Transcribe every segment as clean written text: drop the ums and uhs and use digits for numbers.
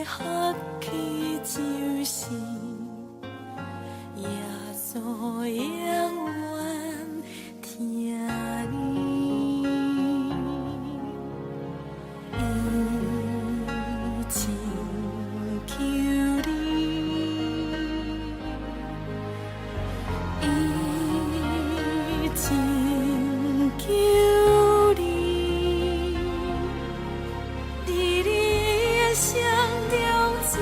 福氣就是耶穌永遠疼你，伊拯救你，伊拯救你，佇你的生中做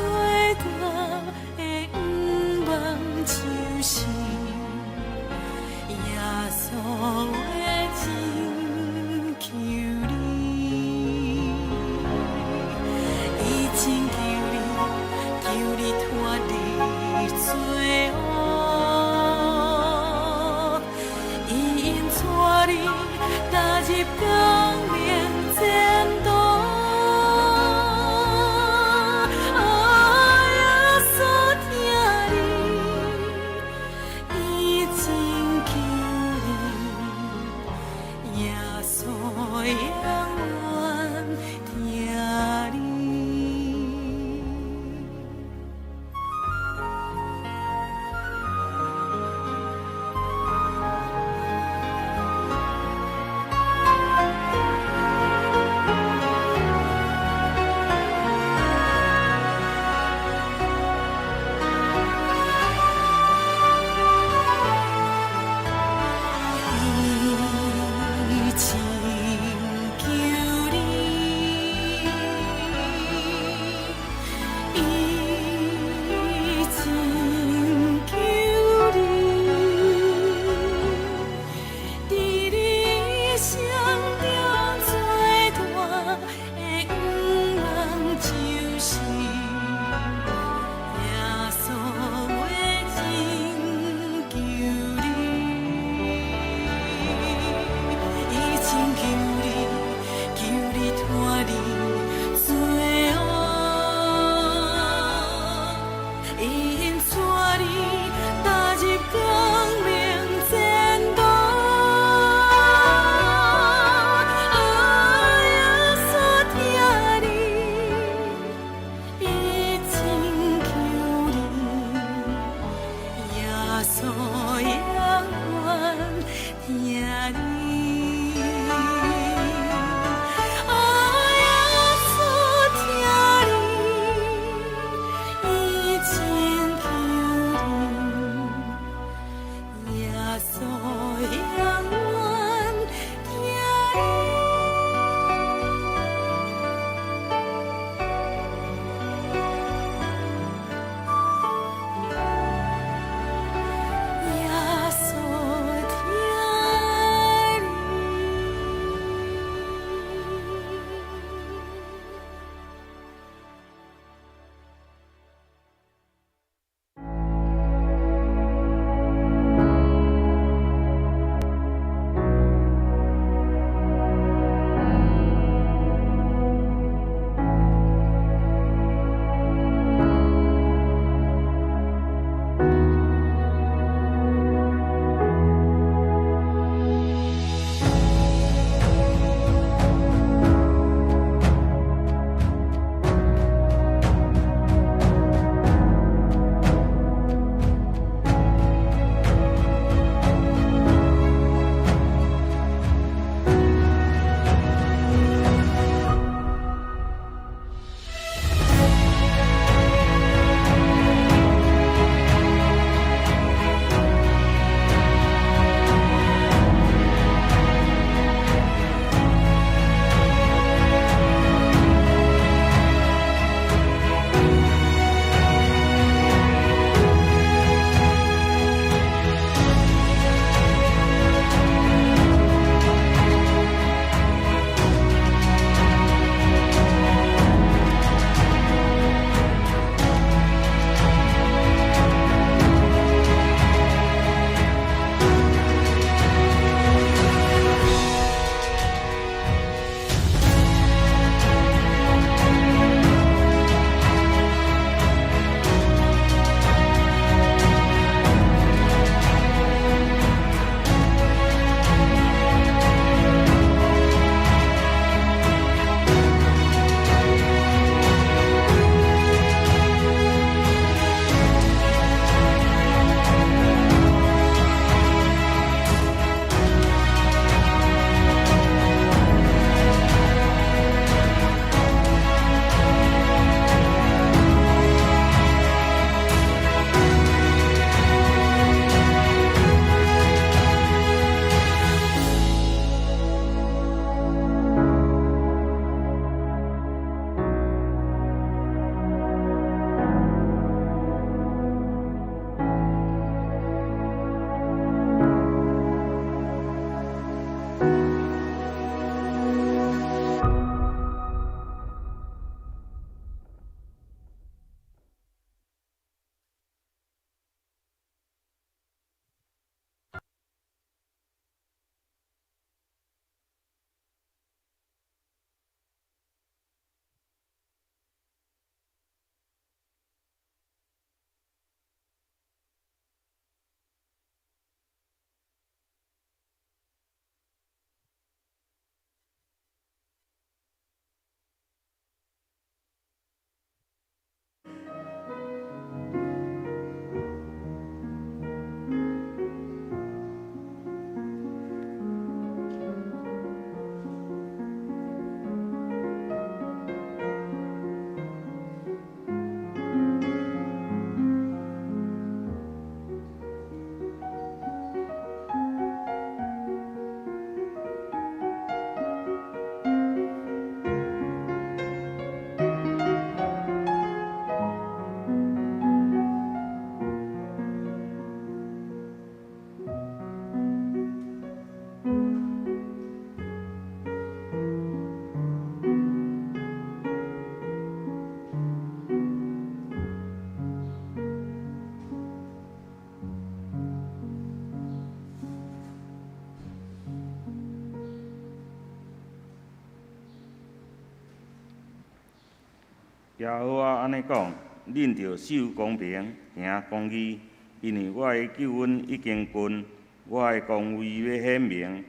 耶和華按呢講：恁著守公平，行公義，因為我的救恩已經近，我的光威欲顯明。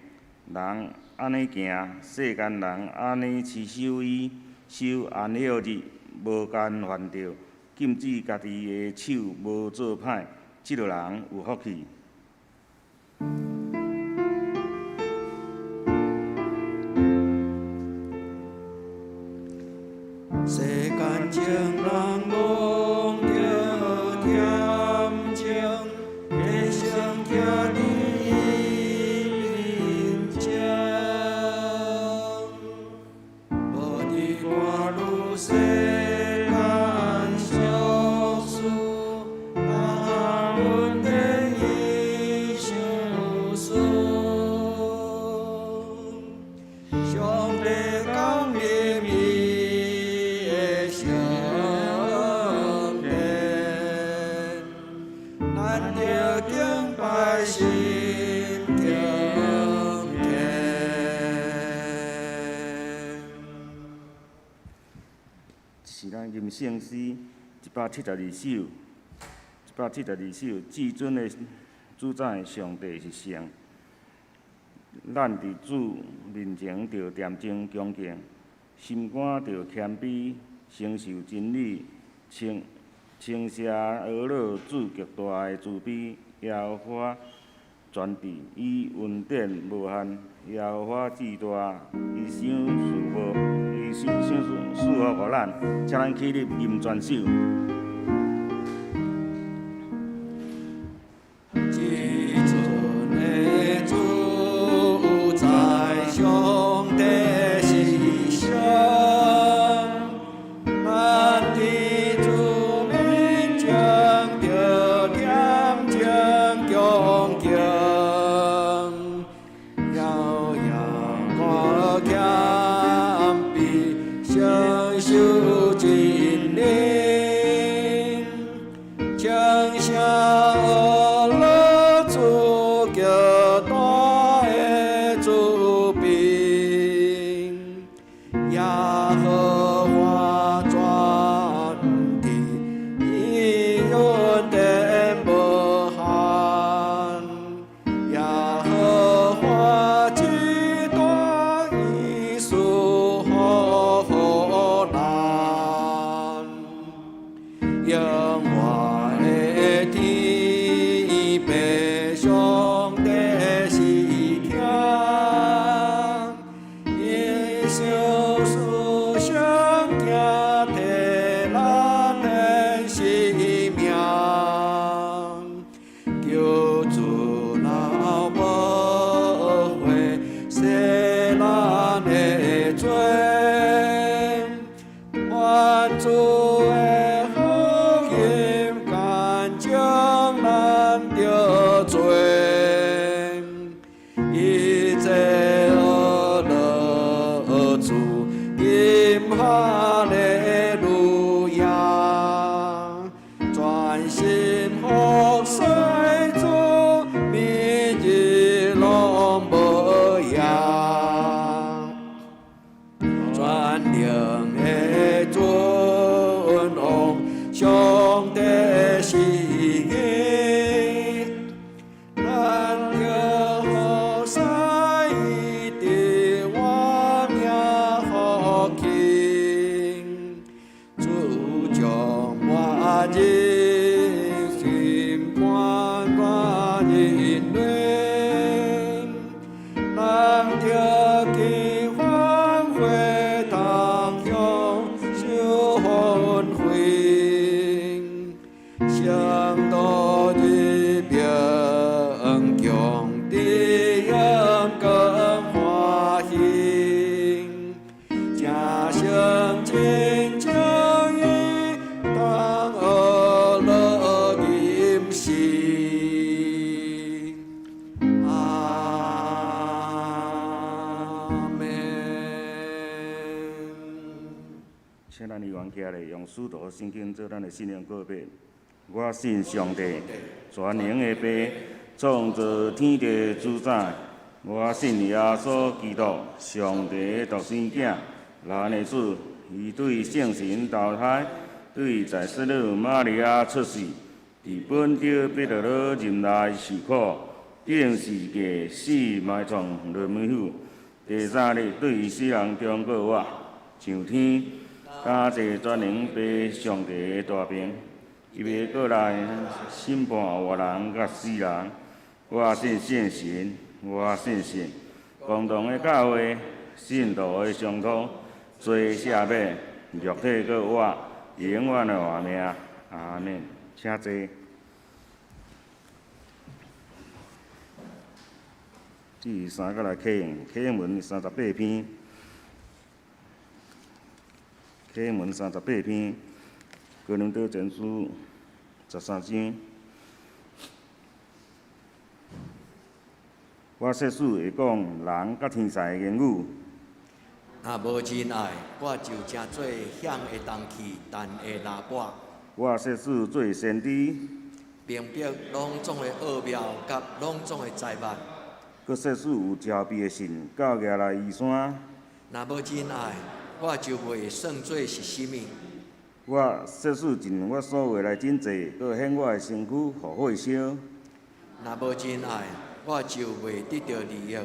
人按呢行，世間人按呢持守伊，守安息日，無干犯著，禁止家己的手無做歹，這個人有福氣。世間情人攏著恬靜，低聲徛佇伊面前，無佇掛慮世間俗事，阿恩典伊相思。上帝降臨伊的聖殿，咱著敬拜心敬虔。這是咱吟聖詩172首，172首，至尊的主宰上帝是聖。咱佇主面前著恬靜恭敬，心肝著謙卑，承受真理，稱稱謝阿樂主極大的慈悲，耶和華全智，伊恩典無限，耶和華至大，伊賞賜無，伊賞賞賜賜福予咱，請咱起立吟全首。至尊的主宰上帝是聖，咱佇主面前著恬靜恭敬，搖搖我謙卑，承受真理，稱謝阿樂主極大的慈悲，耶和華全智，伊恩典無限，耶和華至大，伊賜福予咱。永活的天父上帝是疼，伊賞賜聖潔替咱的生命，求主來保護洗咱的罪，願主的福音乾淨咱的罪，一切阿樂主吟哈利路亞，專心服侍主，每日攏無恙。全能的尊王，上帝是義，咱著服侍伊佇活命福氣，主將我人心肝肝人類，人著見歡會同享受恩惠，聖道日明強的陽光歡喜，正聖真正義，當阿樂吟詩。阿們。請咱議員起來，用使徒信經做咱的信仰告白。我信上帝，全能的父，創造天地主宰。我信耶穌基督，上帝的獨生囝，咱的主，伊對聖神投胎，對在聖女瑪利亞出世，佇本丟彼拉多任內受苦，釘十架死埋葬落冥府，第三日對死人中復活，上天，敢坐全能父上帝的大爿，伊欲閣來審判活人佮死人。我信聖神，我信聖共同的教會，聖徒的相通，罪赦免，肉體閣活，永遠的活命。阿們。請坐。第三個來啟應，啟應文三十八篇，啟應文三十八篇，哥林多前書13章。我說使會講人佮天使的言語。若無仁愛，我就成做響的銅器，彈的喇叭。我說使做先知，明白攏總的奧妙佮攏總的才物。閣說使有慈悲的信，到耶來伊山。若無仁愛，我就袂算做是啥物。我說使盡我所有來賑濟，閣獻我的身軀予火燒。若無仁愛，我就袂得著利益。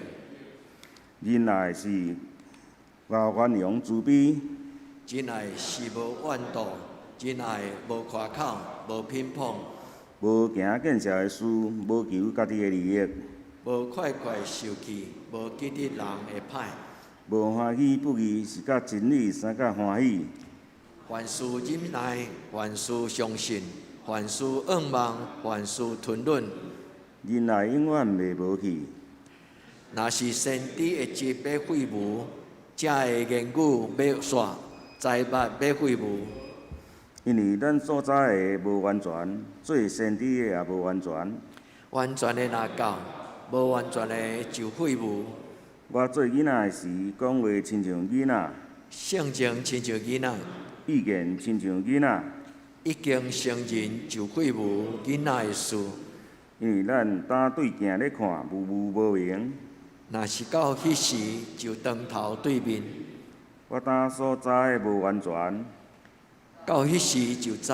仁愛是寬容慈悲。仁愛是無怨妒，仁愛無誇口，無偏頗。無行見笑的事，無求家己的利益。無快快受氣，無記得人的歹。無歡喜不義，是佮真理相佮歡喜。凡事忍耐，凡事相信，凡事仰望，凡事吞忍。仁愛永遠袂無去。若是先知的職欲廢無，正的言語欲煞，才物欲廢無。因為咱所知的無完全，做先知的也無完全。完全的若到，無完全的就廢無。我做囡仔的時，講話親像囡仔。性情親像囡仔。意見親像囡仔。已經成人就廢無囡仔的事。因為咱當對鏡咧看，模糊無明。若是到彼時，就當頭對面。我當所知的無完全。到彼時就知，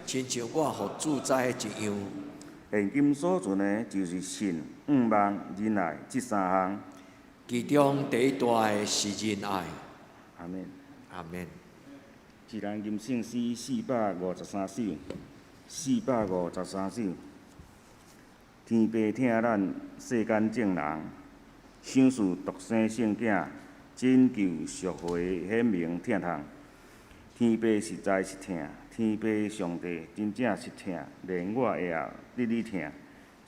親像我予主知的一樣。現今所存的，就是信、仰望、仁愛這三項。其中第一大的是仁愛。阿們。阿們。一人吟聖詩453首，453首。天父疼咱世間眾人，賞賜獨生聖囝，拯救贖回顯明疼痛。天父實在是疼，天父上帝真正是疼，連我也得你疼，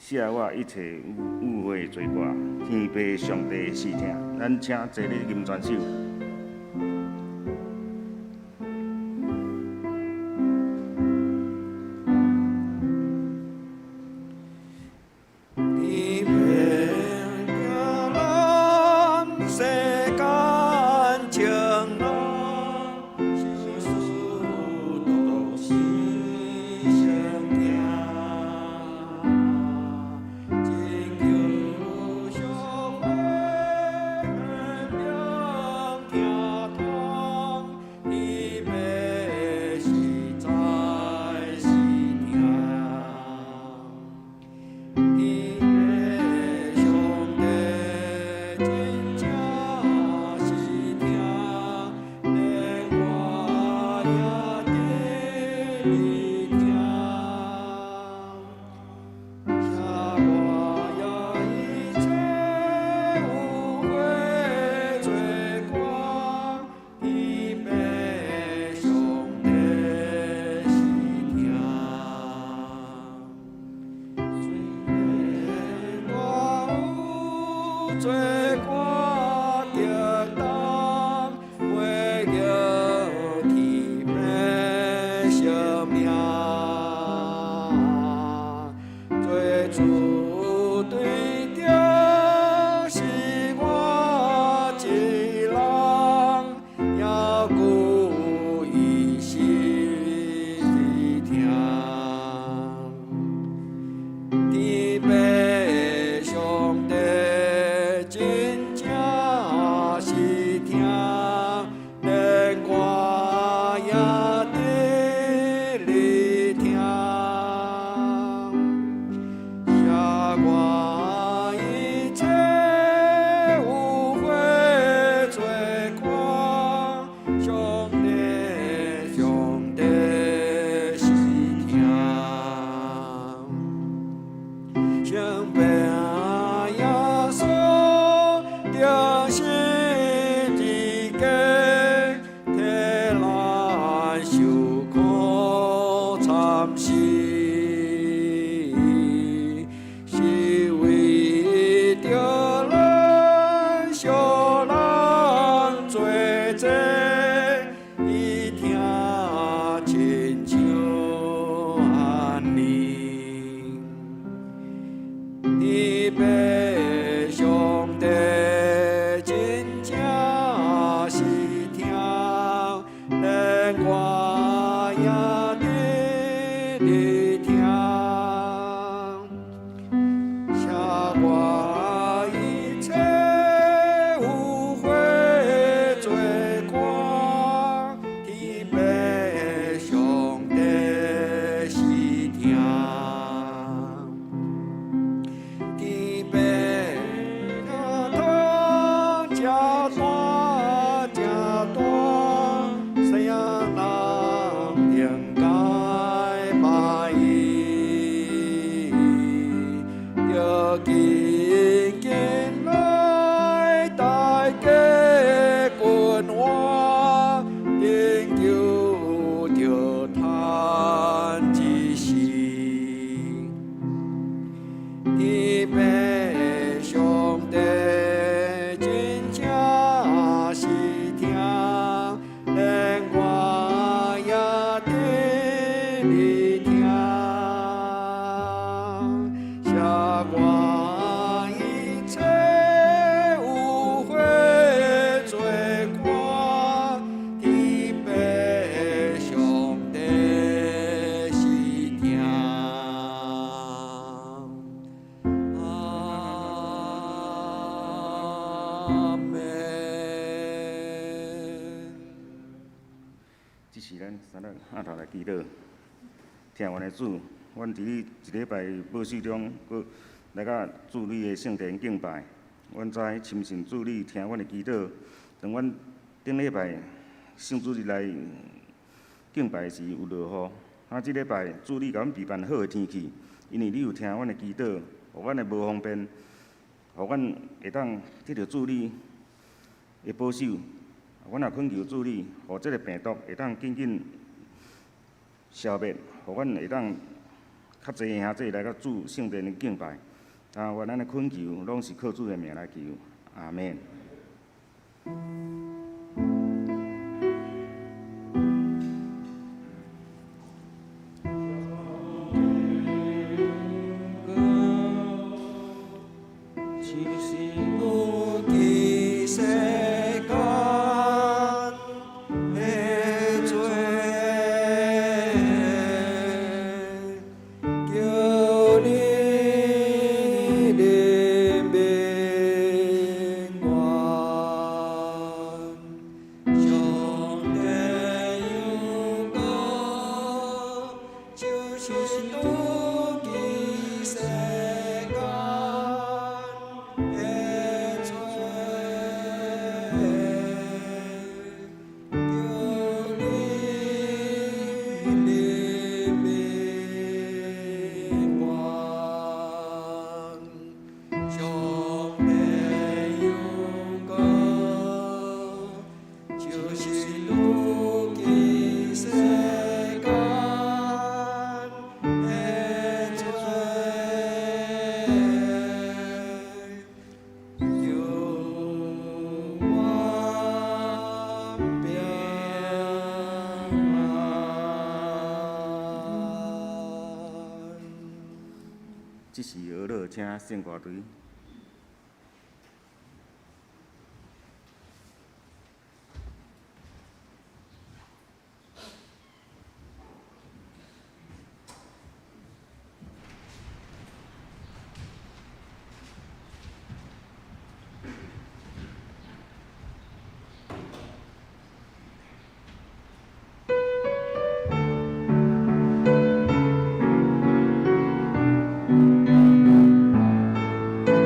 赦我一切誤會罪過。天父上帝是疼，咱請坐咧吟全首。天父疼咱世間眾人，賞賜獨生聖囝，拯救贖回顯明疼死，是為著咱小人做祭，伊疼親像按呢。天父上帝真正是疼，連我也得你疼。赦我一切污穢罪過，天父上帝是疼。天父疼這大這大，誰人能解碼伊？著緊緊來代價君王，拯救著嘆一世。天父上帝真正是疼，連我也得你疼。赦我一切污穢罪過，天父上帝是疼。阿們。這時咱三咱阿頭來祈禱，疼阮的主，阮佇你一禮拜保守中，閣來到主你的聖殿敬拜。阮知深信主你聽阮的祈禱。當阮頂禮拜聖主日來敬拜時有落雨，啊，這禮拜主你共阮備辦好的天氣，因為你有聽阮的祈禱，予阮的無方便，予阮會當得著主你的保守。阮也懇求主你，予這个病毒會當緊緊消滅，予阮會當較濟兄弟來到主聖殿的敬拜。啊，願咱的懇求，攏是靠主的名來求，阿們。就是有記世間的罪，求你憐憫我。上帝有講，就是妒忌世間的罪，求你憐憫我。上帝有講，就是妒忌世間的罪，求我平安。這時俄樂請聖歌隊。上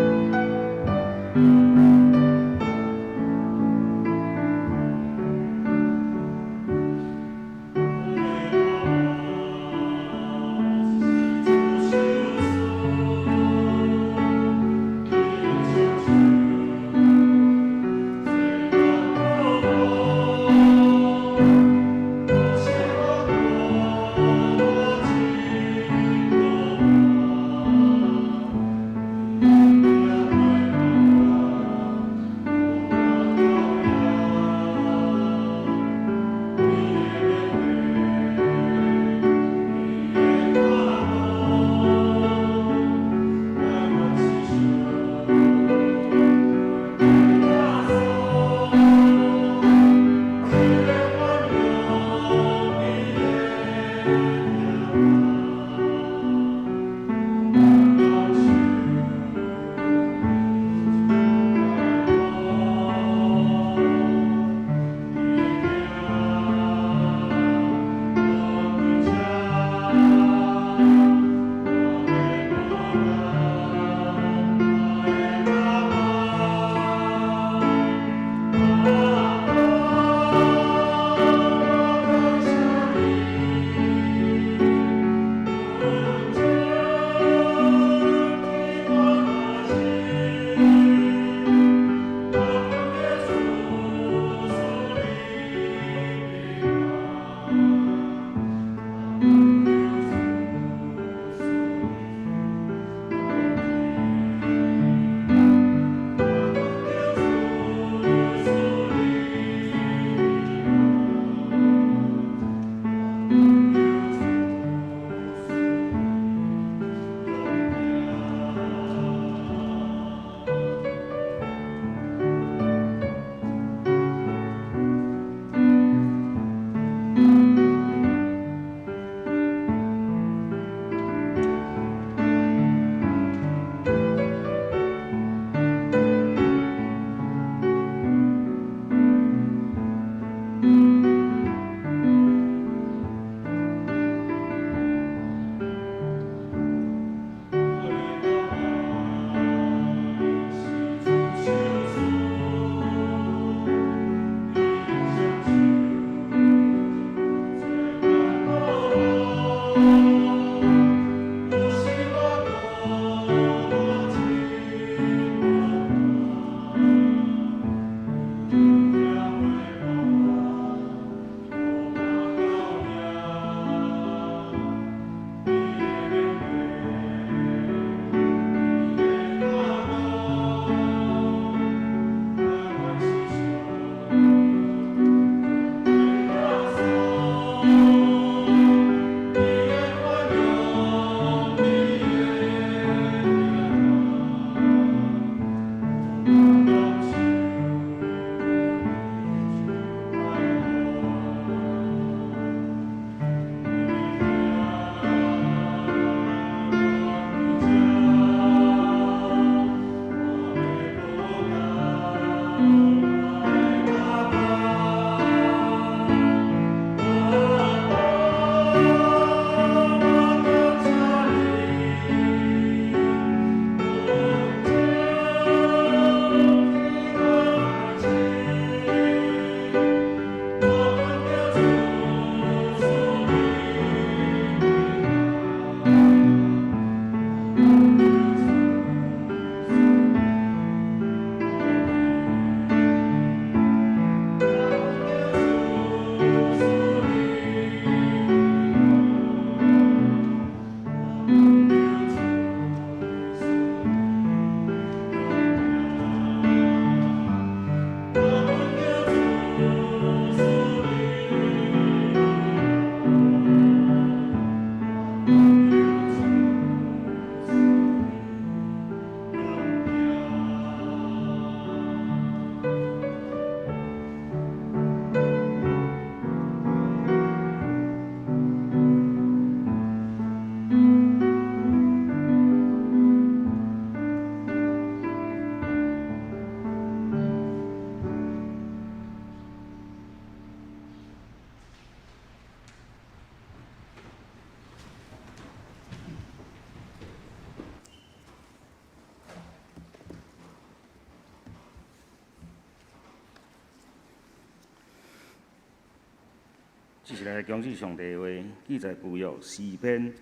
这是来恭喜上帝的话，记载旧约诗篇，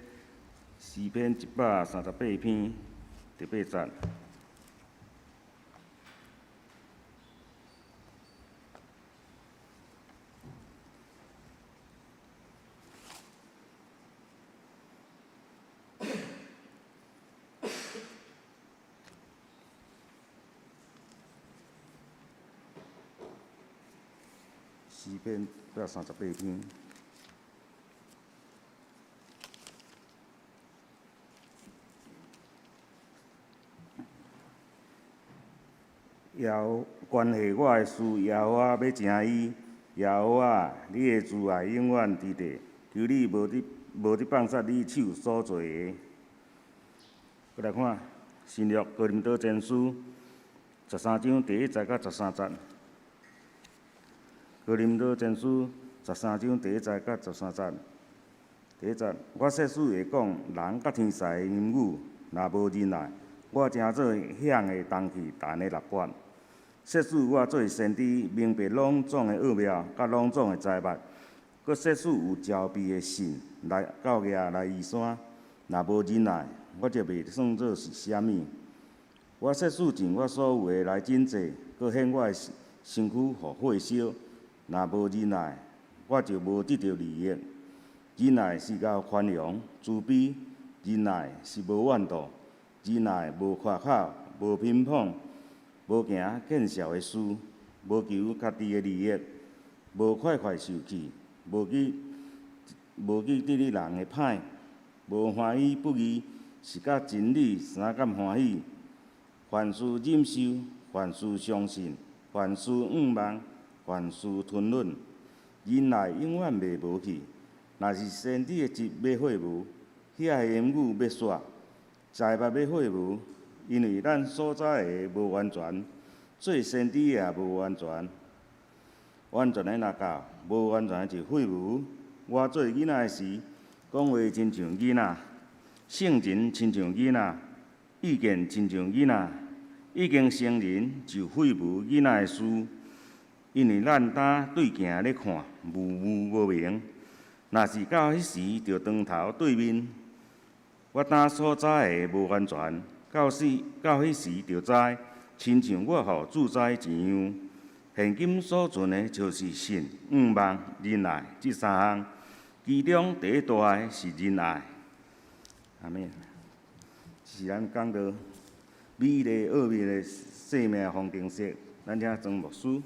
诗篇138篇第八节。诗篇138篇。耶和关系我的事，耶和华欲成伊。耶和华，你的慈爱永远伫地，求你无得放杀你手所做的。阁来看新约哥林多前书13章第1节到13节。哥林多前书13章第1节到13节。第1节，我设使会讲人佮天使的言语，若无仁爱，我成做响的铜器，弹的喇叭。设使我做先知，明白拢总的奥妙，佮拢总的知物，阁设使有招避的信来到亚来移山，若无仁爱，我就袂算做是啥物。我设使尽我所有的来赈济，阁献我的身躯予火烧，若无仁爱，我就无得著利益。仁爱是够宽容、慈悲，仁爱是无怨妒，仁爱无夸口、无偏捧。无行见笑的事，无求家己的利益，无快快受气，无去得你人的歹，无欢喜不义，是佮真理相佮欢喜。凡事忍受，凡事相信，凡事向望，凡事吞忍。仁爱永远袂无去。若是先知的职欲废无，遐个言语欲煞，知物欲废无。因为咱所知的无完全，做先知的也无完全。完全的若到，无完全的就废无。我做囡仔的时，讲话亲像囡仔，性情亲像囡仔，意见亲像囡仔，已经成人就废无囡仔的事。因为咱当对镜咧看，模糊无明。若是到彼时，就当头对面。我当所知的无完全。到彼时就知，亲像我予主知一样。现今所存的，就是信、向望、仁爱这三项，其中第一大的是仁爱。阿们。这是咱讲到美丽奥秘的生命方程式，咱请庄牧师。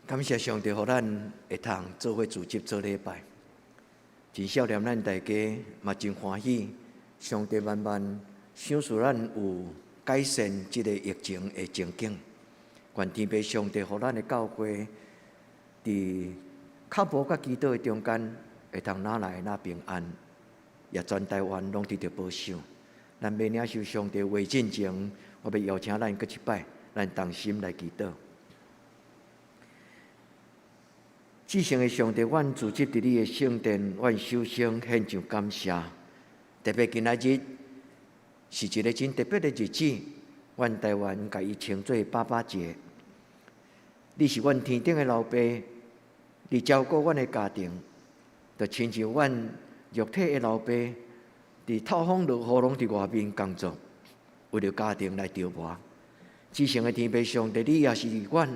感謝上帝，予咱會通做伙聚集做禮拜，真少念咱大家嘛真歡喜，上帝慢慢賞賜咱有改善這个疫情的情景。願天父上帝予咱的教會，佇腳步佮祈禱的中間，會通哪來哪平安，也全台灣攏得著保守。咱欲領受上帝話進前，我欲邀請咱閣一擺，咱同心來祈禱。至聖的上帝，阮聚集佇你的聖殿，阮首先獻上感謝。特別今仔日是一个真特別的日子，阮台灣共伊稱做爸爸節。你是阮天頂的老爸，你照顧阮的家庭，就親像阮肉體的老爸，佇透風落雨攏佇外面工作，為著家庭來著磨。至聖的天父上帝，你也是阮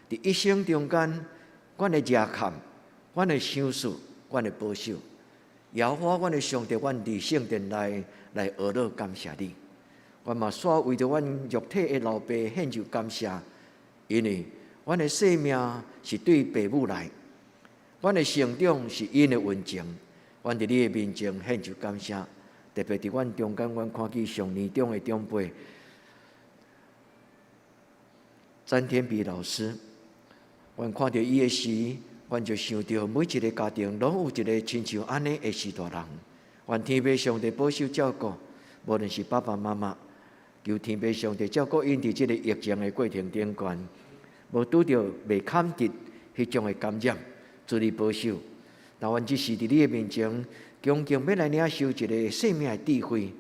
佇一生中間，阮的遮蓋，阮的賞賜，阮的保守。耶和華，阮的上帝，阮佇聖殿內來學樂感謝你。阮嘛煞為著阮肉體的老爸獻上感謝，因為阮的生命是對爸母來，阮的成長是𪜶的恩情。阮佇你的面前獻上感謝，特別佇阮中間，阮看見上年長的長輩詹天比老師。阮看著伊的時，阮就想著每一个家庭攏有一个親像按呢的序大人。願天父上帝保守照顧，無論是爸爸媽媽，求天父上帝照顧𪜶佇這个疫情的過程頂懸，無拄著袂堪得彼種的感染，主你保守。但阮這時佇你的面前，恭敬欲來領受一个生命的智慧。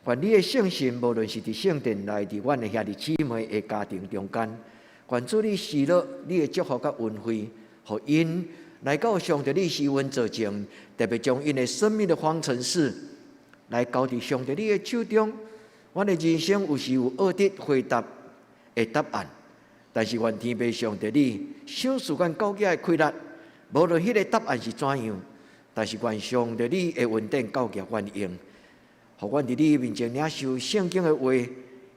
願你的聖神，無論是佇聖殿內，佇阮的兄弟姊妹的家庭中間，願主你賜落你的祝福佮恩惠，予𪜶來到上帝你施恩座前，特別將𪜶的生命的方程式來交佇上帝你的手中。阮的人生有時有愛得回答的答案，但是願天父上帝你賞賜阮教囝的氣力，無論彼个答案是怎樣，但是願上帝你的恩典教育阮用，予阮佇你面前領受聖經的話，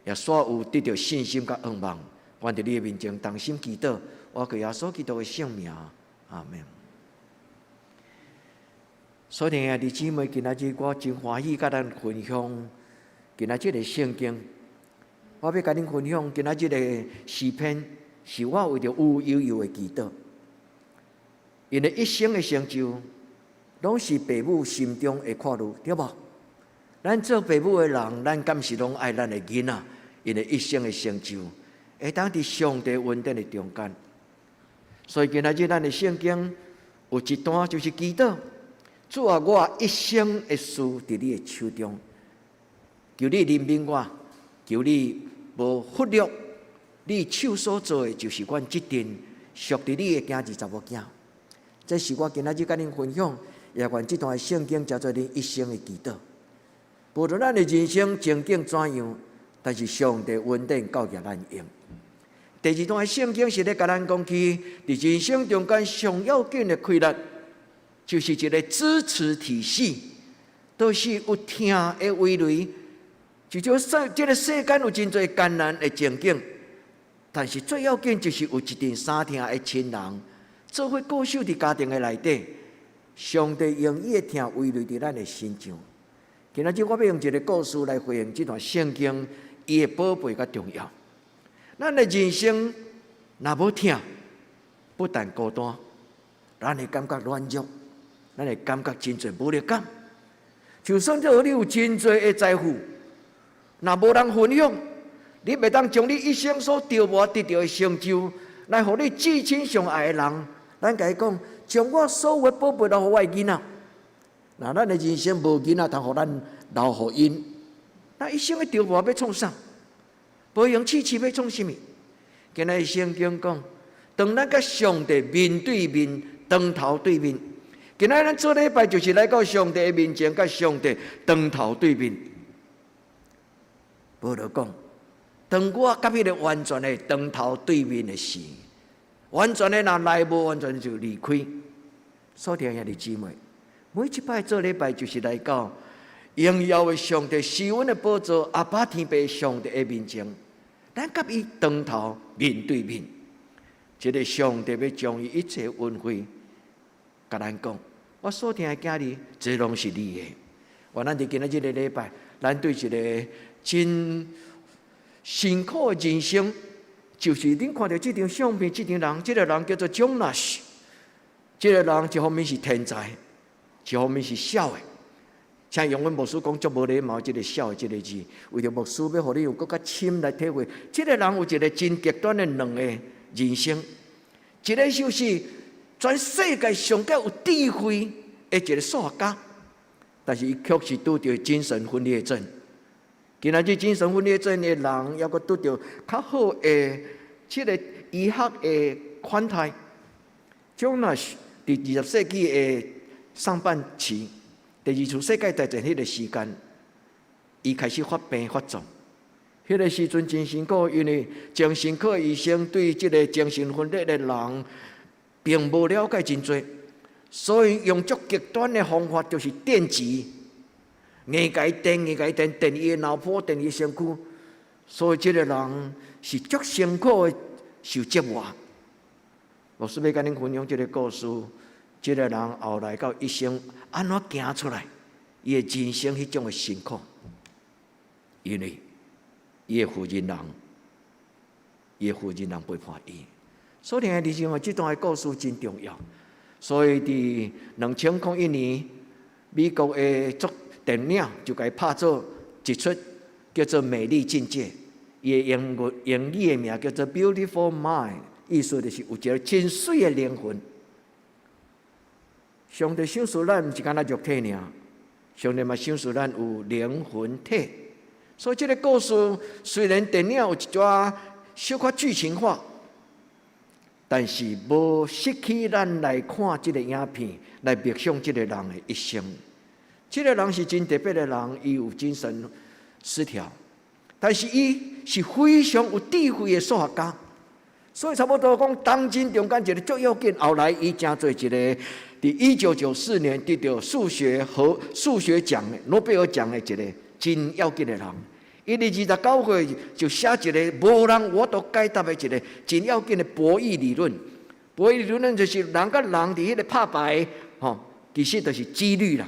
也煞有得著信心佮盼望。阮佇你的面前同心祈禱，我靠耶穌基督的聖名，阿們。所以兄弟姊妹，今仔日我真歡喜佮咱分享今仔這个聖經。我欲共恁分享今仔這个詩篇，是我為著有悠悠的祈禱。𪜶的一生的成就，攏是爸母心中的看慮，對無？咱做爸母的人，咱敢是攏愛咱的囡仔，𪜶的一生的成就，會當佇上帝恩典的中間。所以今仔日咱的聖經有一段就是祈禱，主啊，我一生的事佇你的手中，求你憐憫我，求你無忽略你手所做的，就是阮這陣屬佇你的囝兒查某囝。這是我今仔日佮恁分享，也願這段聖經成做恁一生的祈禱。無論咱的人生情景怎樣，但是上帝恩典夠予咱用。第二段聖經是咧共咱講起，佇人生中間上要緊的氣力，就是一个支持體系，都是有疼的圍籬。就像世這个世間有真濟艱難的情景，但是最要緊就是有一陣相疼的親人，做伙固守佇家庭的內底。上帝用伊的疼圍籬佇咱的身上。今仔日我欲用一个故事來回應這段聖經，伊的寶貝佮重要。咱的人生若無疼，不但孤單，咱會感覺軟弱，咱會感覺真濟無力感。就算做你有真濟的財富，若無人分享，你袂當將你一生所著磨得著的成就，來予你至親上愛的人。咱共伊講，將我所有的寶貝留予我的囡仔。若咱的人生無囡仔通予咱留予𪜶，那一生的著磨欲創啥？無閒痴痴欲創啥物？今仔日聖經講，當咱佮上帝面對面、當頭對面，今仔日咱做禮拜就是來到上帝的面前，佮上帝當頭對面。保羅講，當我佮彼个完全的當頭對面的時，完全的若來無完全就離開。所以兄弟姊妹，每一擺做禮拜就是來到榮耀的上帝施恩的寶座，阿爸天父上帝的面前，咱佮伊當頭面對面。這个上帝欲將伊一切恩惠，共咱講，我所疼的囝兒，這攏是你的。願咱佇今仔這个禮拜，咱對一个真辛苦的人生，就是恁看著這張相片，這張人，這个人叫做蔣納斯，這个人一方面是天才，一方面是痟的。請容阮牧師講足無禮貌，這个痟的這个字，為著牧師欲予你有閣較深來體會，這个人有一个真極端的兩个人生，一个就是全世界上蓋有智慧的一个數學家，但是伊卻是拄著精神分裂症。今仔日精神分裂症的人，猶閣拄著較好的這个醫學的款待。蔣納斯佇20世紀的上半期，第二次世界大戰彼个時間，伊開始發病發作。彼个時陣真辛苦，因為精神科醫生對這个精神分裂的人並無了解真濟，所以用足極端的方法，就是電擊，硬共伊電，硬共伊電，電伊的腦波，電伊身軀，所以這个人是足辛苦的受折磨。牧師欲共恁分享這个故事，這个人後來到一生按怎行出來，伊的人生彼種的辛苦，因為伊的夫人人，伊的夫人人背叛伊。所以聽的弟兄這段的故事真重要。所以佇2001年，美國的作電影就共伊拍做一齣叫做《美麗境界》，伊的英語的名叫做《Beautiful Mind》，意思就是有一个真媠的靈魂。上帝賞賜咱毋是干焦肉體爾，上帝嘛賞賜咱有靈魂體。所以這个故事雖然電影有一寡小可劇情化，但是無失去咱來看這个影片，來默想這个人的一生。這个人是真特別的人，伊有精神失調，但是伊是非常有智慧的數學家。所以差不多講，當今中間一个足要緊。後來伊成做一个，佇1994年得著數學獎諾貝爾獎的一个真要緊的人。伊佇29歲就寫一个無人有法度解答的一个真要緊的博弈理論。博弈理論就是人佮人佇彼个拍牌，吼，其實就是幾率啦。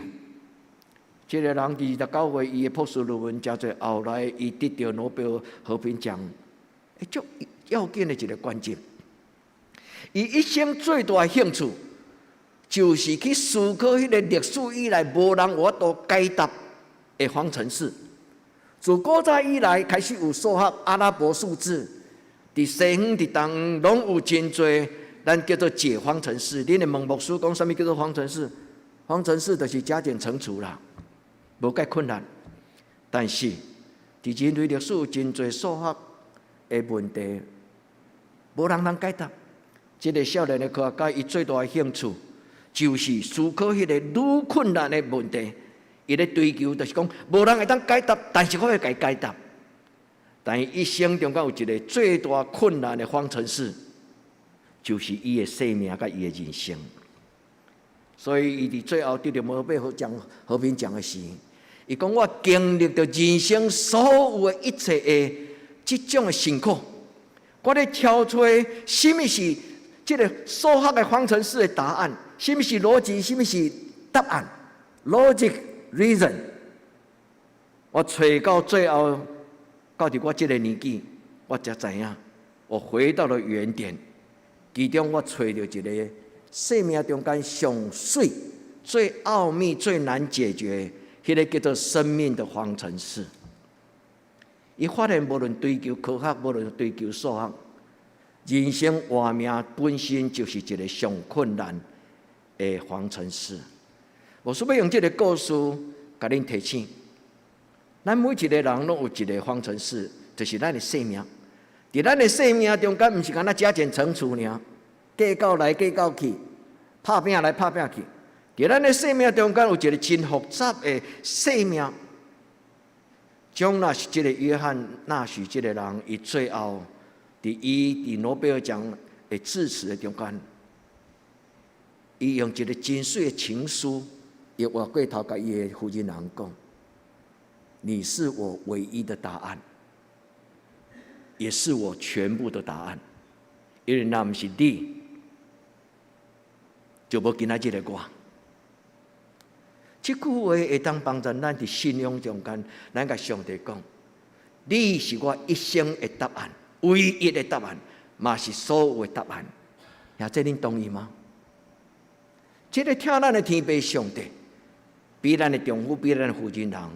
這个人佇29歲，伊的博士論文成做後來伊得著諾貝爾和平獎，欸，足要緊的一个關鍵。伊一生最大的興趣，就是去思考彼个歷史以來無人有法度解答的方程式。自古早以來開始有數學阿拉伯數字，佇西方佇東攏有真濟，咱叫做解方程式。恁會問牧師講啥物叫做方程式？方程式就是加減乘除啦，無蓋困難。但是佇人類歷史有真濟數學的問題，無人通解答。這个少年的科學家，伊最大的興趣就是思考彼个愈困難的問題。伊咧追求就是講，無人會當解答，但是我會共伊解答。但伊一生中間有一个最大困難的方程式，就是伊的生命佮伊的人生。所以伊佇最後得著諾貝爾獎和平獎的時，伊講我經歷著人生所有的一切的這種的辛苦，我咧挑揣啥物是這个數學的方程式的答案，啥物是邏輯，啥物是答案，logic reason。我揣到最後，到佇我這个年紀，我才知影，我回到了原點。其中我揣著一个生命中間上媠、最奧秘、最難解決，彼个叫做生命的方程式。伊發現無論追求科學，無論追求數學，人生活命本身就是一个上困難的方程式。我是欲用這个故事，共恁提醒，咱每一个人攏有一个方程式，就是咱的生命。佇咱的生命中間，毋是干焦加減乘除爾，計較來計較去，拍拚來拍拚去。佇咱的生命中間有一个真複雜的生命。蔣納斯這个約翰納許這个人，伊最後佇伊佇諾貝爾獎的致辭的中間，伊用一个真媠的情書，伊回過頭共伊的夫人人講：你是我唯一的答案，也是我全部的答案。因為若毋是你，就無今仔日的我。這句話會當幫助咱佇信仰中間，咱共上帝講：你是我一生的答案，唯一的答案，嘛是所有的答案。也這恁同意嗎？這个疼咱的天父上帝，比咱的丈夫，比咱的負責人，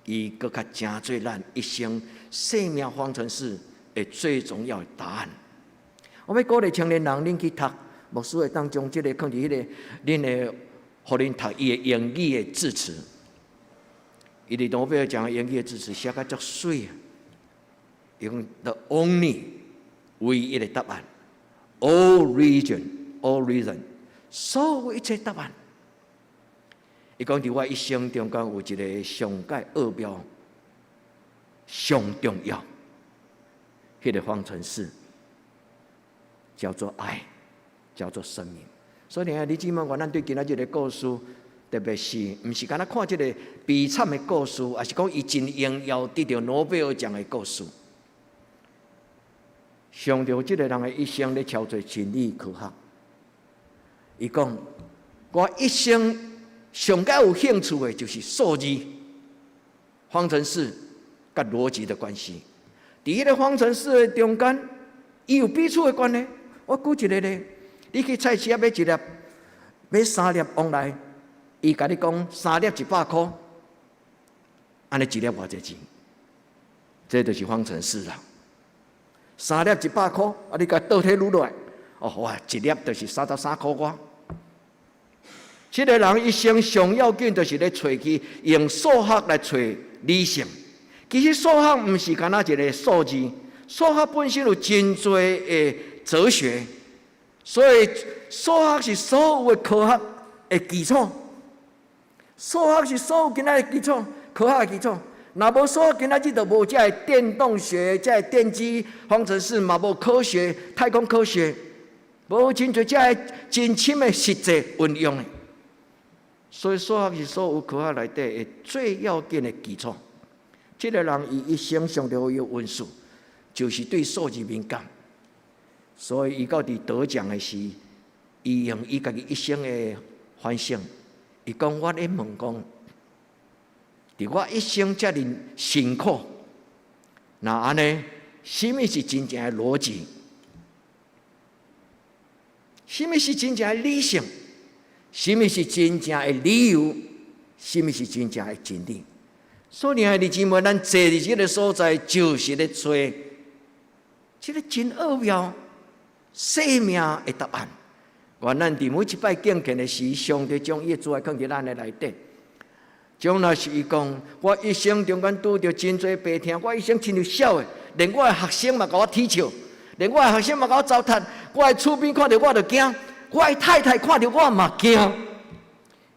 伊閣較成做咱一生生命方程式的最重要的答案。我欲鼓勵青年人，恁去讀牧師會當將這个放佇彼个恁的，予恁讀伊的英語的致辭。伊佇諾貝爾獎英語的致辭寫甲足媠啊！伊講 The only 唯一的答案，all reason，all reason，所有一切答案。伊講佇我一生中間有一个上蓋奧妙、上重要，彼个方程式叫做愛，叫做生命。所以，兄弟姊妹，願咱對今仔日的故事，特別是毋是干焦看這个悲慘的故事，抑是講伊真榮耀得著諾貝爾獎的故事。上著這个人的一生咧，操作真理科學。伊講：我一生上蓋有興趣的，就是數字、方程式佮邏輯的關係。佇彼个方程式的中間，伊有彼此的關係。我舉一个例，你去菜市仔買一粒，買三粒旺來，伊共你講三粒100箍，按呢一粒偌濟錢？這就是方程式啦。三粒一百箍，啊，你共倒退嚕落來，哦，哇，一粒就是33箍外。這个人一生上要緊，就是咧揣去用數學來揣理性。其實數學毋是干焦一个數字，數學本身有真濟的哲學，所以數學是所有的科學的基礎。數學是所有今仔的基礎，科學的基礎。若無數學，今仔日就無這个電動學、這个電機方程式，嘛無科學、太空科學，無真濟這个真深的實際運用的。所以數學是所有科學內底的最要緊的基礎。這个人伊一生上著有恩賜，就是對數字敏感。所以伊到佇得獎的時，伊用伊家己一生的反省，伊講我咧問講，佇我一生遮爾辛苦，若按呢，啥物是真正的邏輯？啥物是真正的理性？啥物是真正的理由？啥物是真正的真理？所以，兄弟姊妹，咱坐佇這个所在，就是咧揣這个真奧妙生命的答案。願咱佇每一擺敬虔的時，上帝將伊的慈愛放佇咱的內底。將若是伊講，我一生中間拄著真濟病痛，我一生親像痟的，連我的學生嘛共我恥笑，連我的學生嘛共我糟蹋，我的厝邊看著我就驚，我的太太看著我嘛驚，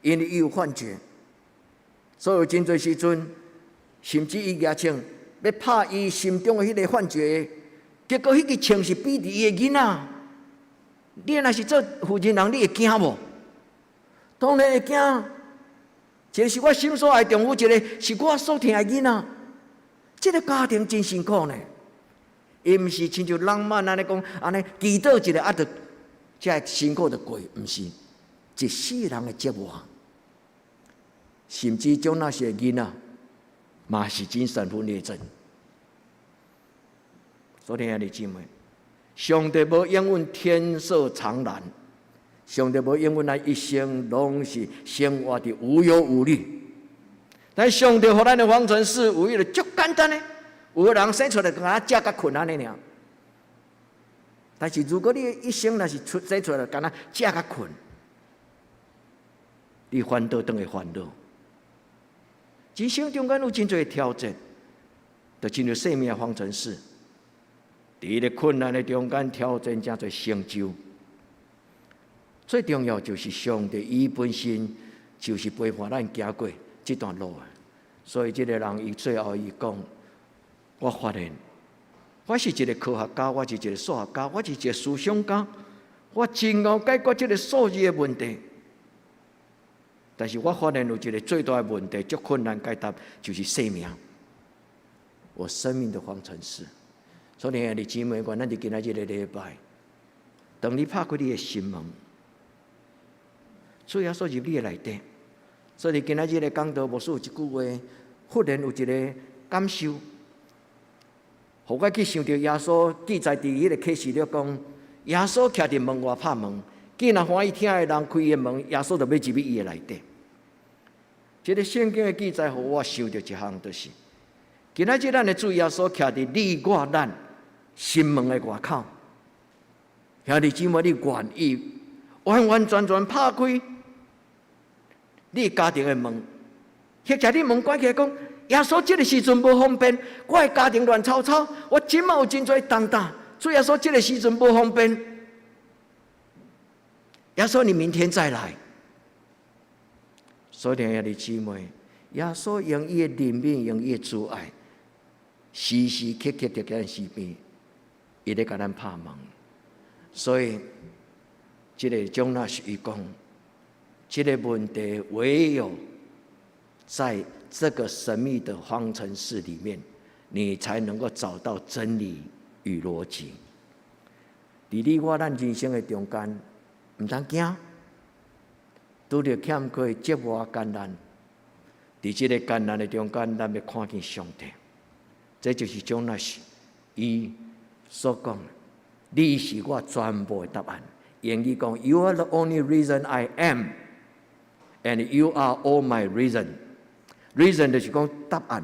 因為伊有幻覺，所以真濟時陣，甚至伊舉槍欲拍伊心中的彼个幻覺，結果彼支槍是比佇伊的囡仔。你若是做負責人，你會驚無？當然會驚。一个是我心所愛丈夫，一个是我所疼的囡仔。這个家庭真辛苦呢。伊毋是親像浪漫按呢講，按呢祈禱一下啊，就這个辛苦就過，毋是一世人的折磨，甚至將那些囡仔嘛是精神分裂症。所以兄弟姊妹，上帝無應允天色常藍，上帝無應允咱一生攏是生活佇無憂無慮。但上帝予咱的方程式有一个足簡單的，有的人生出來干焦食佮睏按呢爾。但是如果你一生若是出生出來干焦食佮睏，你反倒轉會煩惱。人生中間有真濟挑戰，就親像生命的方程式。佇个困難的中間挑戰，誠濟成就。最重要就是上帝伊本身就是陪伴咱行過這段路的。所以這个人伊最後伊講：我發現，我是一个科學家，我是一个數學家，我是一个思想家，我真𠢕解決這个數字的問題。但是我發現有一个最大的問題，足困難解答，就是生命。我生命的方程式。所以兄弟姊妹，願咱佇今仔日個禮拜，當你拍開你的心門，主耶穌入你的內底。所以今仔日咧講道，牧師有一句話，忽然有一個感受，予我去想著耶穌記載佇彼个啟示錄講，耶穌徛佇門外拍門，既若歡喜聽的人開伊的門，耶穌就欲入去伊的內底。這個聖經的記載，予我想著一項，就是今仔日咱的主耶穌徛佇你我咱心門的外口，兄弟姊妹，你願意完完全全拍開你家庭的門，或者你門關起來講，耶穌這个時陣無方便，我的家庭亂糟糟，我這馬有真濟重擔，主耶穌這个時陣無方便，耶穌你明天再來。所以兄弟姊妹，耶穌用伊的憐憫，用伊的慈愛，時時刻刻佇咱身邊，伊咧共咱拍門。所以，這个張老師伊講，這個問題唯有在這個神秘的方程式裡面，你才能夠找到真理與邏輯。佇你我咱人生的中間，毋通驚，拄著欠缺折磨艱難，佇這个艱難的中間，咱欲看見上帝。這就是張老師伊所講的，你是我全部的答案。英語講，You are the only reason I am, and you are all my reason. Reason 就是講答案。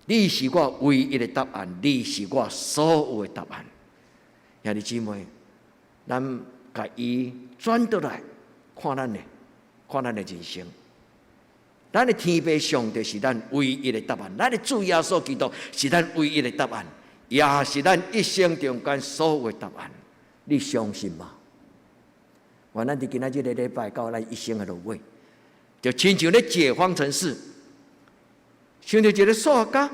你是我唯一的答案，你是我所有的答案。兄弟姊妹，咱共伊轉倒來看咱的人生。咱的天父上帝是咱唯一的答案，咱的主耶穌基督是咱唯一的答案，也是咱一生中間所有的答案。你相信嗎？願咱佇今仔這个禮拜到咱一生的落尾，就親像咧解方程式，像著一个數學家，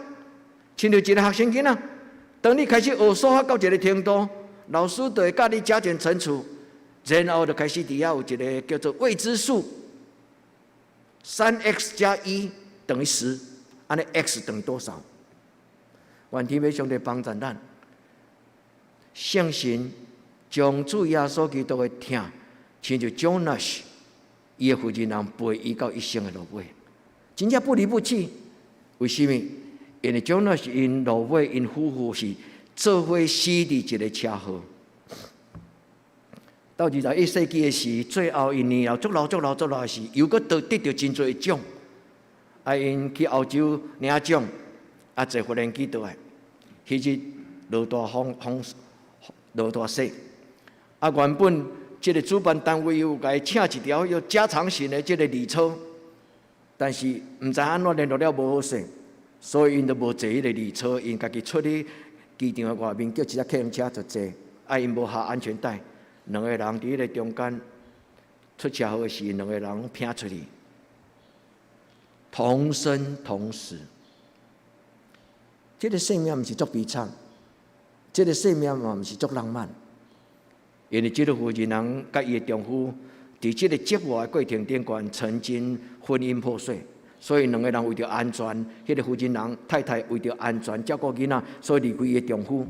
親像一个學生囡仔，當你開始學數學到一个程度，老師就會教你加減乘除，然後就開始佇遐有一个叫做未知數，3x 加1等於10，按呢 x 等於多少？願天父上帝幫助咱，聖神將主耶穌基督的疼，親像 Jonas 伊的負責人陪伊到一生的落尾，真正不離不棄。為啥物？因為 Jonas 𪜶落尾𪜶夫婦是做伙死佇一个車禍。到21世紀的時，最後𪜶年老足老足老足老的時，又閣得著真濟獎。啊，𪜶去歐洲領獎，啊，坐無人機倒來。彼日落大風，風落大雪。啊，原本這个主辦單位有共伊請一條有加長型的這个禮車，但是毋知按怎聯絡了無好勢，所以𪜶就無坐彼个禮車，𪜶家己出去機場的外面叫一隻客運車就坐，啊，𪜶無下安全帶，兩个人佇彼个中間出車禍的時，兩个人攏拚出去，同生同死。這个生命毋是足悲慘，這个生命嘛毋是足浪漫。因為這个婦人人佮伊的丈夫，佇這个折磨的過程頂懸，曾經婚姻破碎，所以兩个人為著安全，彼个婦人人太太為著安全照顧囡仔，所以離開伊的丈夫。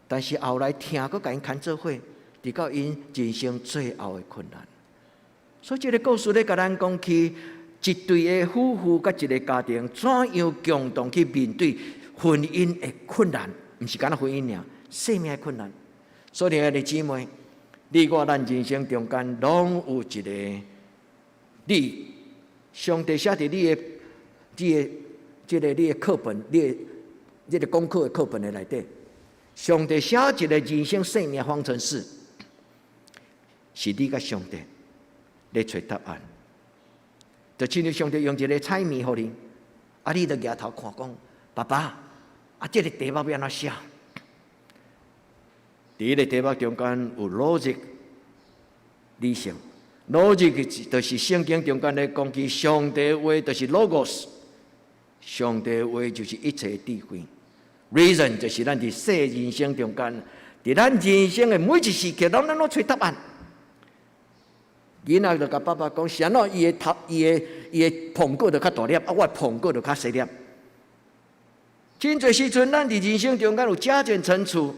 但是後來疼閣共𪜶牽做伙，直到𪜶人生最後的困難。所以這个故事咧，共咱講起一對的夫婦佮一个家庭，怎樣共同去面對婚姻的困難，毋是干焦婚姻爾，生命的困難。所以，兄弟姊妹，你我咱人生中間攏有一个，你上帝寫佇你的、你的、這个你的課本、你的、這个功課的課本的內底，上帝寫一个人生生命方程式，是你佮上帝咧揣答案。就親像上帝用一个彩麵予你，啊，你就舉頭看講，爸爸，啊，這个題目欲按怎寫？佇彼个題目中間有 logic 理性，logic 就是聖經中間咧講起上帝話，就是 logos，上帝話就是一切智慧。reason 就是咱佇世人生中間，佇咱人生的每一時刻，攏咱攏揣答案。囡仔就共爸爸講，是按怎伊的頭、伊的蘋果就較大粒，啊，我的蘋果就較細粒。真濟時陣，咱佇人生中間有加減乘除。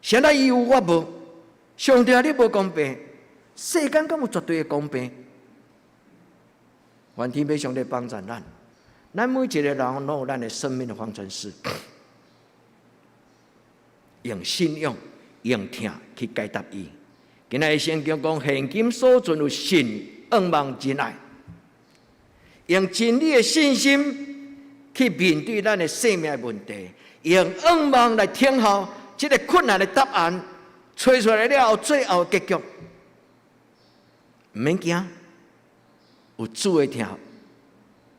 啥物伊有我無？上帝啊，你無公平！世間敢有絕對的公平？願天父上帝幫助咱，咱每一個人攏有咱的生命的方程式，用信仰、用疼去解答伊。今仔日聖經講，現今所存有信、仰望、仁愛，用真理的信心去面對咱的生命的問題，用仰望來聽候這个困難的答案，揣出來了後，最後結局，毋免驚，有主的疼。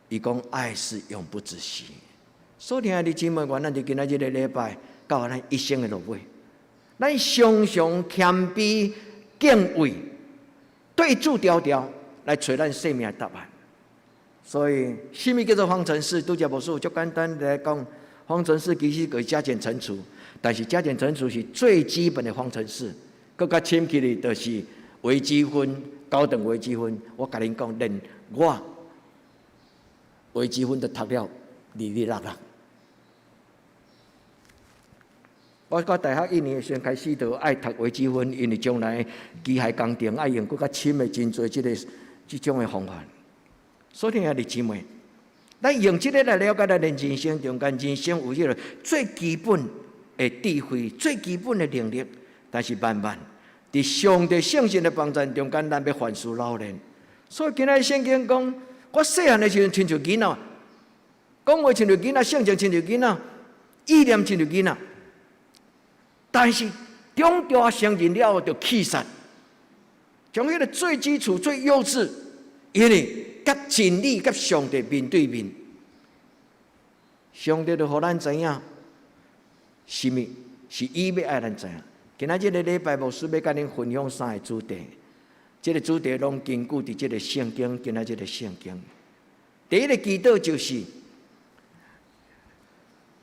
伊講愛是永不止息。所以，親愛的姊妹，願咱佇今仔這个禮拜到咱一生的落尾，咱常常謙卑敬畏，對主牢牢來揣咱生命的答案。所以，啥物叫做方程式？拄才牧師足簡單來講，方程式其實就是加減乘除，但是加減乘除是最基本的方程式。閣較深去的，就是微積分、高等微積分。我共恁講，連我微積分都讀了離離落落。我到大學一年時陣開始就愛讀微積分，因為將來機械工程愛用閣較深的真濟這个這種的方法。所以，兄弟姊妹，咱用這个來了解咱的人生中間，人生有這个最基本的智慧、最基本的能力，但是慢慢佇上帝聖神的幫助中間，咱欲凡事老練。所以今仔聖經講，我細漢的時陣親像囡仔，講話親像囡仔，性情親像囡仔，意念親像囡仔。但是長大成人了後，就棄殺，將彼个最基礎、最幼稚，因為佮真理、佮上帝面對面，上帝就予咱知影，啥物是伊欲愛咱知影。今仔這个禮拜牧師欲佮恁分享三个主題，這个主題攏根據佇這个聖經，今仔這个聖經。第一个祈禱就是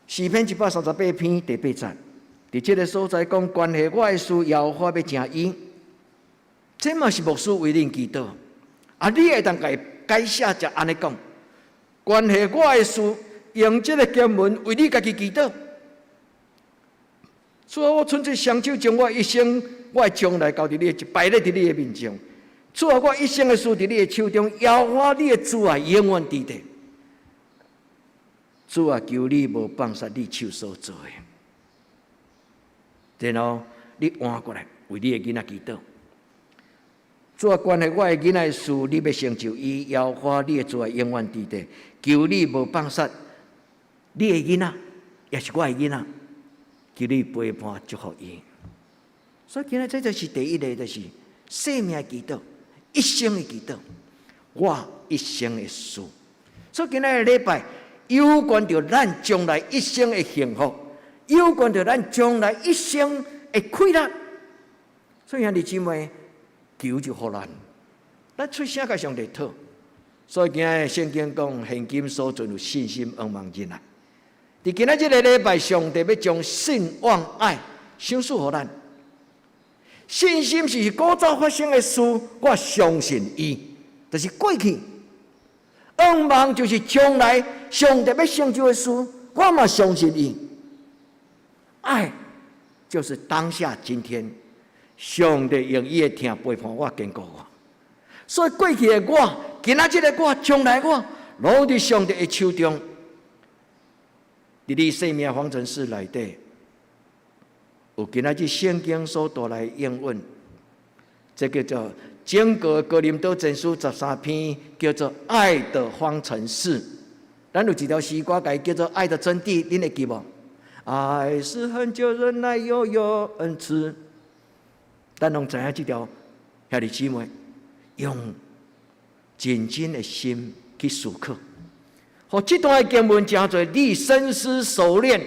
詩篇138篇第八節，佇這个所在講，關係我的事，耶和華欲成伊，這嘛是牧師為恁祈禱。啊，你會當共伊改寫就按呢講，關係我的事，用這个經文為你家己祈禱。主啊，我伸出雙手，將我一生、我的將來交佇你的，擺咧佇你的面前。主啊，我一生的事佇你的手中，耶和華你的慈愛永遠佇咧。主啊，求你無放殺你手所做的。然後你換過來為你的囡仔祈禱。主啊，關係我的囡仔的事，你欲成就伊，耶和華你的慈愛永遠佇咧。求你無放殺你的囡仔，也是我的囡仔。求你陪伴祝福伊。所以今仔這就是第一個，就是生命祈禱，一生的祈禱，我一生的事。所以今仔个禮拜有關著咱將來一生的幸福，有關著咱將來一生的快樂。所以兄弟姊妹，求就予咱，咱出聲共上帝討。所以今仔聖經講，現今所存有信心、仰望、仁愛。佇今仔這个禮拜，上帝欲將信望愛賞賜予咱。信心是古早發生的事，我相信伊，就是過去。仰望就是將來上帝欲成就的事，我嘛相信伊。愛就是當下今天，上帝用伊的疼陪伴我、堅固我。所以過去的我，今仔這个我，將來我，攏佇上帝的手中。佇你生命方程式內底，有今仔日聖經所帶來的應允，這叫做整個哥林多前書13篇，叫做愛的方程式。咱有一條詩歌，共伊叫做愛的真諦，恁會記無？愛是恆久忍耐，又有恩慈。咱攏知影這條兄弟姊妹，用認真的心去思考。予這段的經文成做你深思熟練、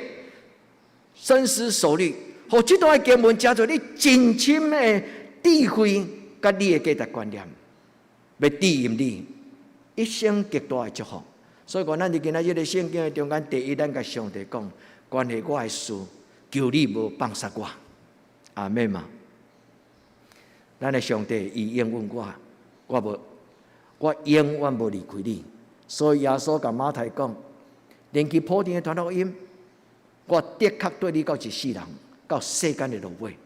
深思熟慮。予這段的經文成做你真深的智慧，佮你的價值觀念，欲指引你一生極大的祝福。所以講，咱佇今仔這个聖經的中間，第一，咱共上帝講，關係我的事，求你無放殺我。阿們嘛？咱的上帝伊應允我，我無，我永遠無離開你。所以耶穌共馬太講，連去普天的傳福音，我的確綴你到一世人。到世間的落尾。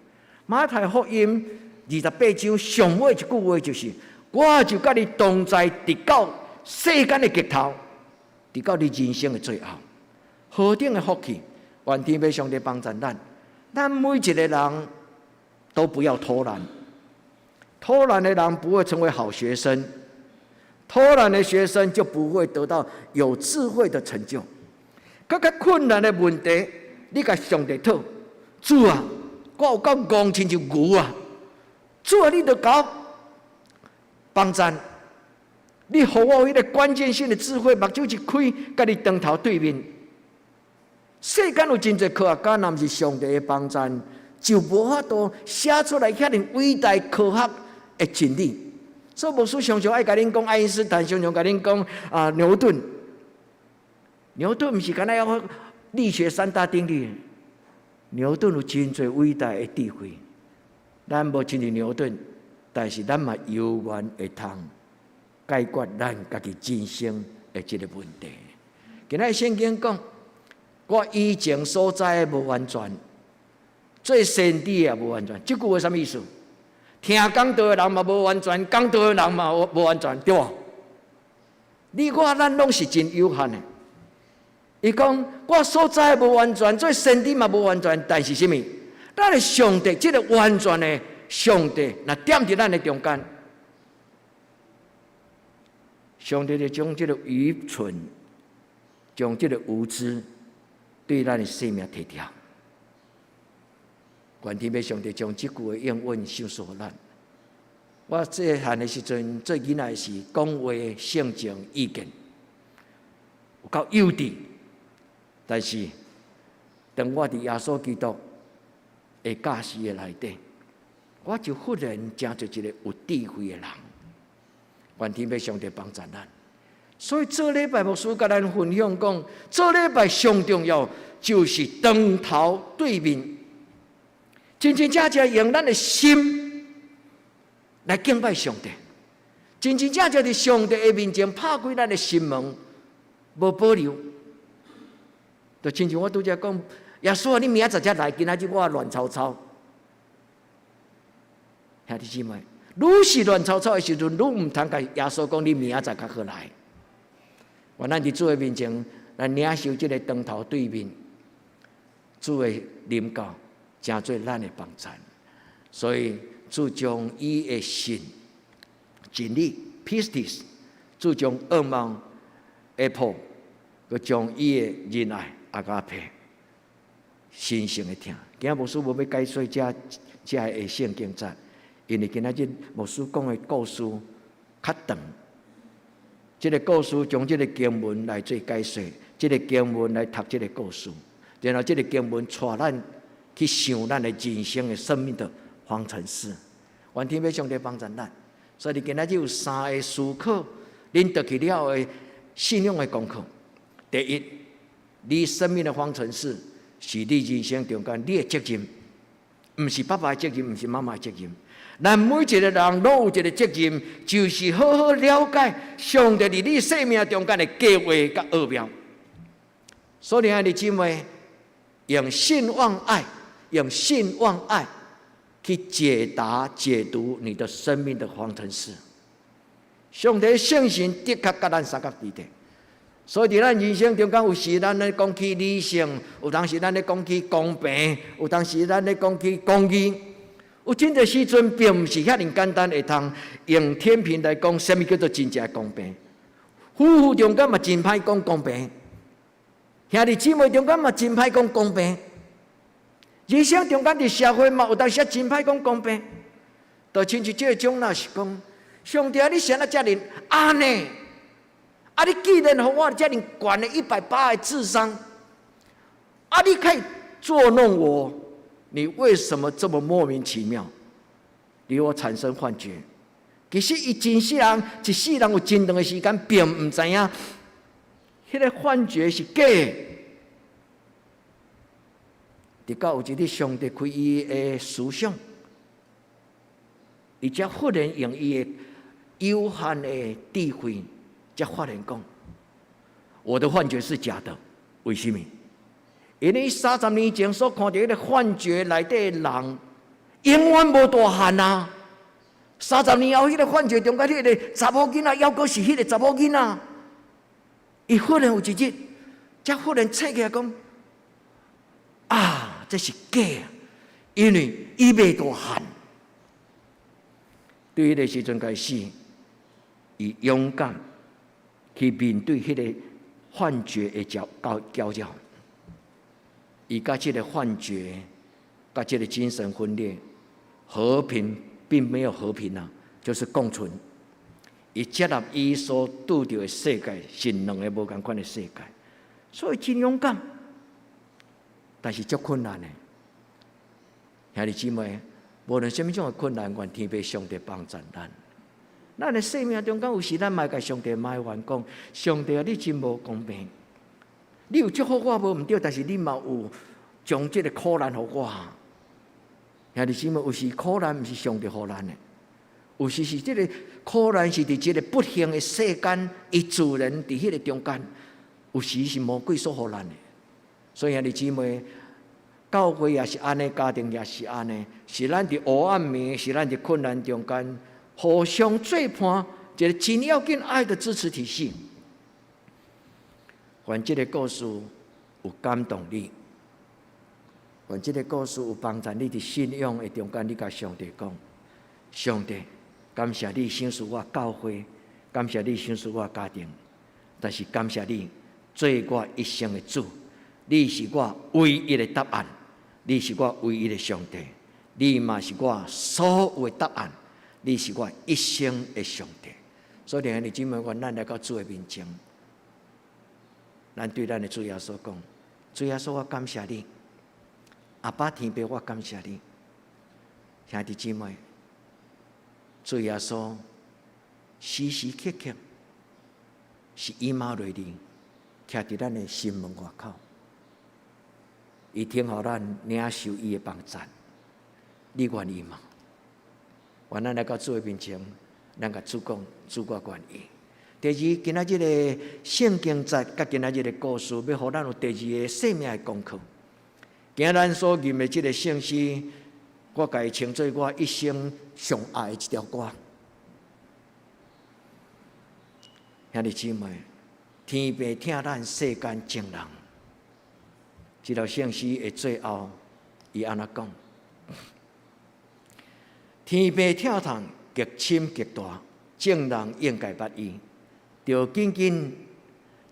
馬太福音28章上尾一句話就是：我就佮你同在，直到世間的極頭，直到你人生的最後。何等的福氣！願天父上帝幫助咱，咱每一個人都不要偷懶。偷懶的人不會成為好學生，偷懶的學生就不會得到有智慧的成就。閣較困難的問題，你共上帝討，主啊，我有夠戇親像牛啊！主啊，你著共我幫贊，你予我有彼个關鍵性的智慧，目睭一開，佮你當頭對面。世間有真濟科學家，若毋是上帝的幫贊，就無法度寫出來遐爾偉大科學的真理。所以牧師常常愛共恁講愛因斯坦，常常共恁講啊牛頓。牛頓毋是干焦要力學三大定律，牛頓有真濟偉大的智慧。咱無親像牛頓，但是咱嘛有緣會通解決咱家己人生的這個問題。今仔聖經講，我以前所知的無完全，做先知也無完全。這句話啥物意思？聽講道的人嘛無完全，講道的人嘛無完全，對無？你我咱攏是真有限的。伊講我所知的無完全，做先知嘛無完全，但是啥物？咱的上帝，這个完全的上帝，若踮佇咱的中間，上帝就將這个愚蠢、將這个無知，對咱的生命提掉。願天父上帝將這句話應允賞賜予咱。我細漢的時陣，做囡仔時講話性情意見有夠幼稚，但是當我佇耶穌基督的教示的內底，我就忽然成做一個有智慧的人。願天父上帝幫助咱。所以做禮拜牧師共咱分享講，做禮拜上重要就是當頭對面，真真正正用咱的心來敬拜上帝，真真正正佇上帝的面前拍開咱的心門，無保留。就親像我拄才講，耶穌啊，你明仔載才來，今仔日我亂糟糟。兄弟姊妹，愈是亂糟糟的時陣，愈毋通共耶穌講，你明仔載較好來。願咱佇主的面前來領受這个當頭對面，主的臨到，成做咱的幫贊。所以主將伊的信真理 pistis，主將仰望 apo，閣將伊的仁愛 agape，深深的疼。今仔牧師無欲解說這這个聖經節，因為今仔日牧師講的故事較長。這个故事將這个經文來做解說，這个經文來讀這个故事，然後這个經文帶咱去想咱的人生的生命的方程式。願天父上帝幫助咱。所以今仔日有三個思考，恁回去了後的信仰的功課。第一，你生命的方程式是你人生中間你的責任，毋是爸爸的責任，毋是媽媽的責任。咱每一個人攏有一個責任，就是好好了解上帝佇你生命中間的計劃佮奧妙。所以，兄弟姊妹，用信望愛，用信望愛去解答、解讀你的生命的方程式。上帝聖神的確佮咱相佮佇咧。所以，佇咱人生中間，有時咱咧講起理性，有當時咱咧講起公平，有當時咱咧講起公義。有真濟時陣，並毋是遐爾簡單，會通用天平來講，啥物叫做真正公平？夫婦中間嘛真歹講公平，兄弟姊妹中間嘛真歹講公平，人生中間佇社會嘛有當時真歹講公平。就親像這个長老是講，上帝啊，你是按怎遮爾按呢？啊，你既然予我遮爾懸的180的智商，啊，你可以作弄我，你為什麼這麼莫名其妙，令我產生幻覺？其實伊真世人，一世人有真長的時間，並毋知影，彼个幻覺是假的。直到有一日，上帝開伊的思想，伊才忽然用伊的有限的智慧，才發現講，我的幻覺是假的。為什麼？因為30年前所看著彼个幻覺內底的人，永遠無大漢啊！三十年後，彼个幻覺中間彼个查某囡仔，猶閣是彼个查某囡仔。伊忽然有一日，才忽然醒起來講：啊，這是假！因為伊未大漢。對彼个時陣開始，伊勇敢去面對彼个幻覺的攪擾。伊佮這个幻覺，佮這个精神分裂和平，並沒有和平啊，就是共存。伊接納伊所拄著的世界是兩个無仝款的世界，所以真勇敢，但是足困難的。兄弟姊妹，無論啥物種的困難，願天父上帝幫助咱。咱的生命中間有時，咱嘛會共上帝埋怨講：上帝啊，你真無公平！你有祝福我無毋對，但是你嘛有將這个苦難予我。兄弟姊妹，有時苦難毋是上帝予咱的，有時是這个苦難是佇這个不幸的世間，伊自然佇彼个中間，有時是魔鬼所予咱的。所以兄弟姊妹，教會也是按呢，家庭也是按呢，是咱佇黑暗暝，是咱佇困難中間，互相做伴，一个真要緊愛的支持體系。願這个故事有感動你，願這个故事有幫助你佇信仰的中間，你共上帝講：上帝，感謝你賞賜我教會，感謝你賞賜我家庭，但是感謝你做我一生的主，你是我唯一的答案，你是我唯一的上帝，你嘛是我所有的答案，你是我一生的上帝。所以，兄弟姊妹，願咱來到主的面前，咱對咱的主耶穌講：主耶穌，我感謝你，阿爸天父，我感謝你。兄弟姊妹，主耶穌時時刻刻是以馬內利，徛佇咱的心門外口，伊等候咱領受伊的幫贊，你願意嗎？願咱來到主的面前，咱共主講，主我願意。第二，今仔日的聖經節佮今仔日的故事，欲予咱有第二个生命的功課。今仔咱所吟的這个聖詩，我共伊稱做我一生上愛的一條歌。兄弟姊妹，天父疼咱世間眾人，這條聖詩的最後，伊按呢講：天父疼痛極深極大，眾人應該捌伊。著緊緊，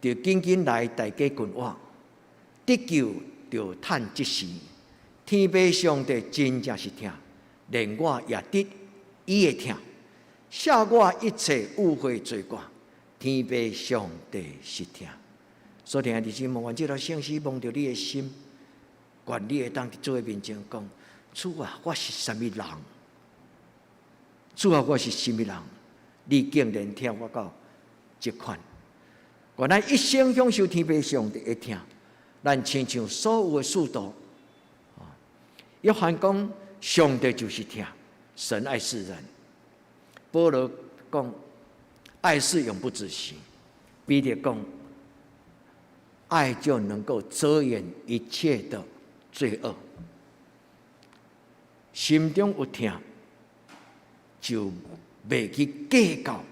著緊緊來大家近我，得救著趁這時。天父上帝真正是疼，連我也得伊的疼，赦我一切誤會罪過。天父上帝是疼，所以兄弟姊妹，願這條聖詩摸著你的心，願你會當佇主的面前講：主啊，我是啥物人？主啊，我是啥物人？你竟然疼我到這款，願咱一生享受天父上帝的疼，咱親像所有的使徒。約翰講：上帝就是疼，神愛世人。保羅講：愛是永不止息。彼得講：愛就能夠遮掩一切的罪惡。心中有疼，就袂去計較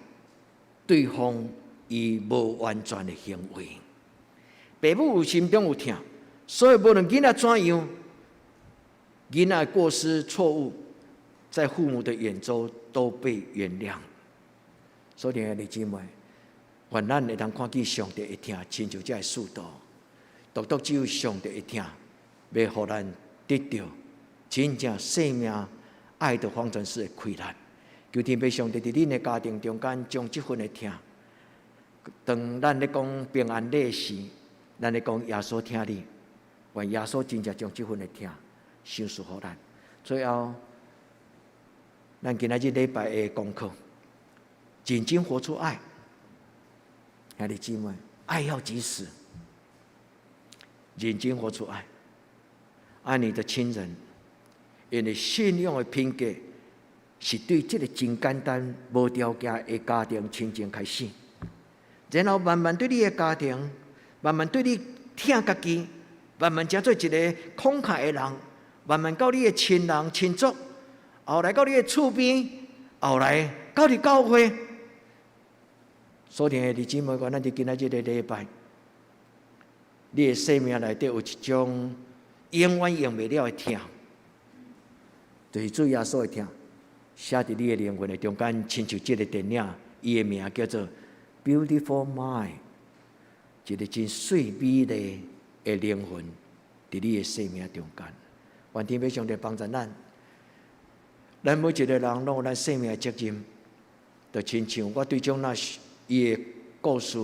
對方伊無完全的行為。父母有心中有疼，所以無論囡仔怎樣，囡仔過失錯誤，在父母的眼中都被原諒。所以，兄弟姊妹，願咱會當看見上帝的疼，親像這个使徒，獨獨只有上帝的疼，欲予咱得著真正生命愛的方程式的快樂。求天父上帝佇恁的家庭中間，將這份的疼，當咱咧講平安禮時，咱咧講耶穌疼你，願耶穌真正將這份的疼賞賜予咱。最後，咱今仔日禮拜的功課，認真活出愛。兄弟姊妹，愛要及時，認真活出愛，愛你的親人，因為信仰的品格是對這个真簡單、無條件的家庭親情開始，然後慢慢對你的家庭，慢慢對你疼家己，慢慢成做一个慷慨的人，慢慢到你的親人親族，後來到你的厝邊，後來到你教會。所聽的弟兄姊妹，咱佇今仔這个禮拜，你的生命內底有一種永遠用袂了的疼，就是主耶穌的疼，寫佇你的靈魂的中間，親像這个電影，伊的名叫做《Beautiful Mind》，一个真媠美麗的靈魂，佇你的生命中間。願天父上帝幫助咱，咱每一个人攏有咱生命的責任，就親像我對將那伊的故事，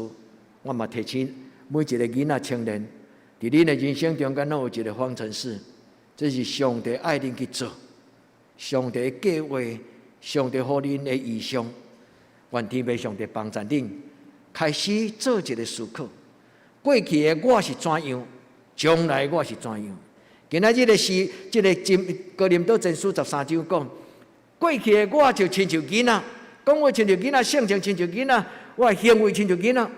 我嘛提醒每一个囡仔青年，佇恁的人生中間，攏有一個方程式，這是上帝愛恁去做，上帝的計劃，上帝予恁的異象，願天父上帝幫助恁，開始做一個思考。過去的我是怎樣，將來我是怎樣？今仔日的是這个真哥林多前書十三章講，過去的我就親像囡仔，講話親像囡仔，性情親像囡仔，我的行為親像囡仔。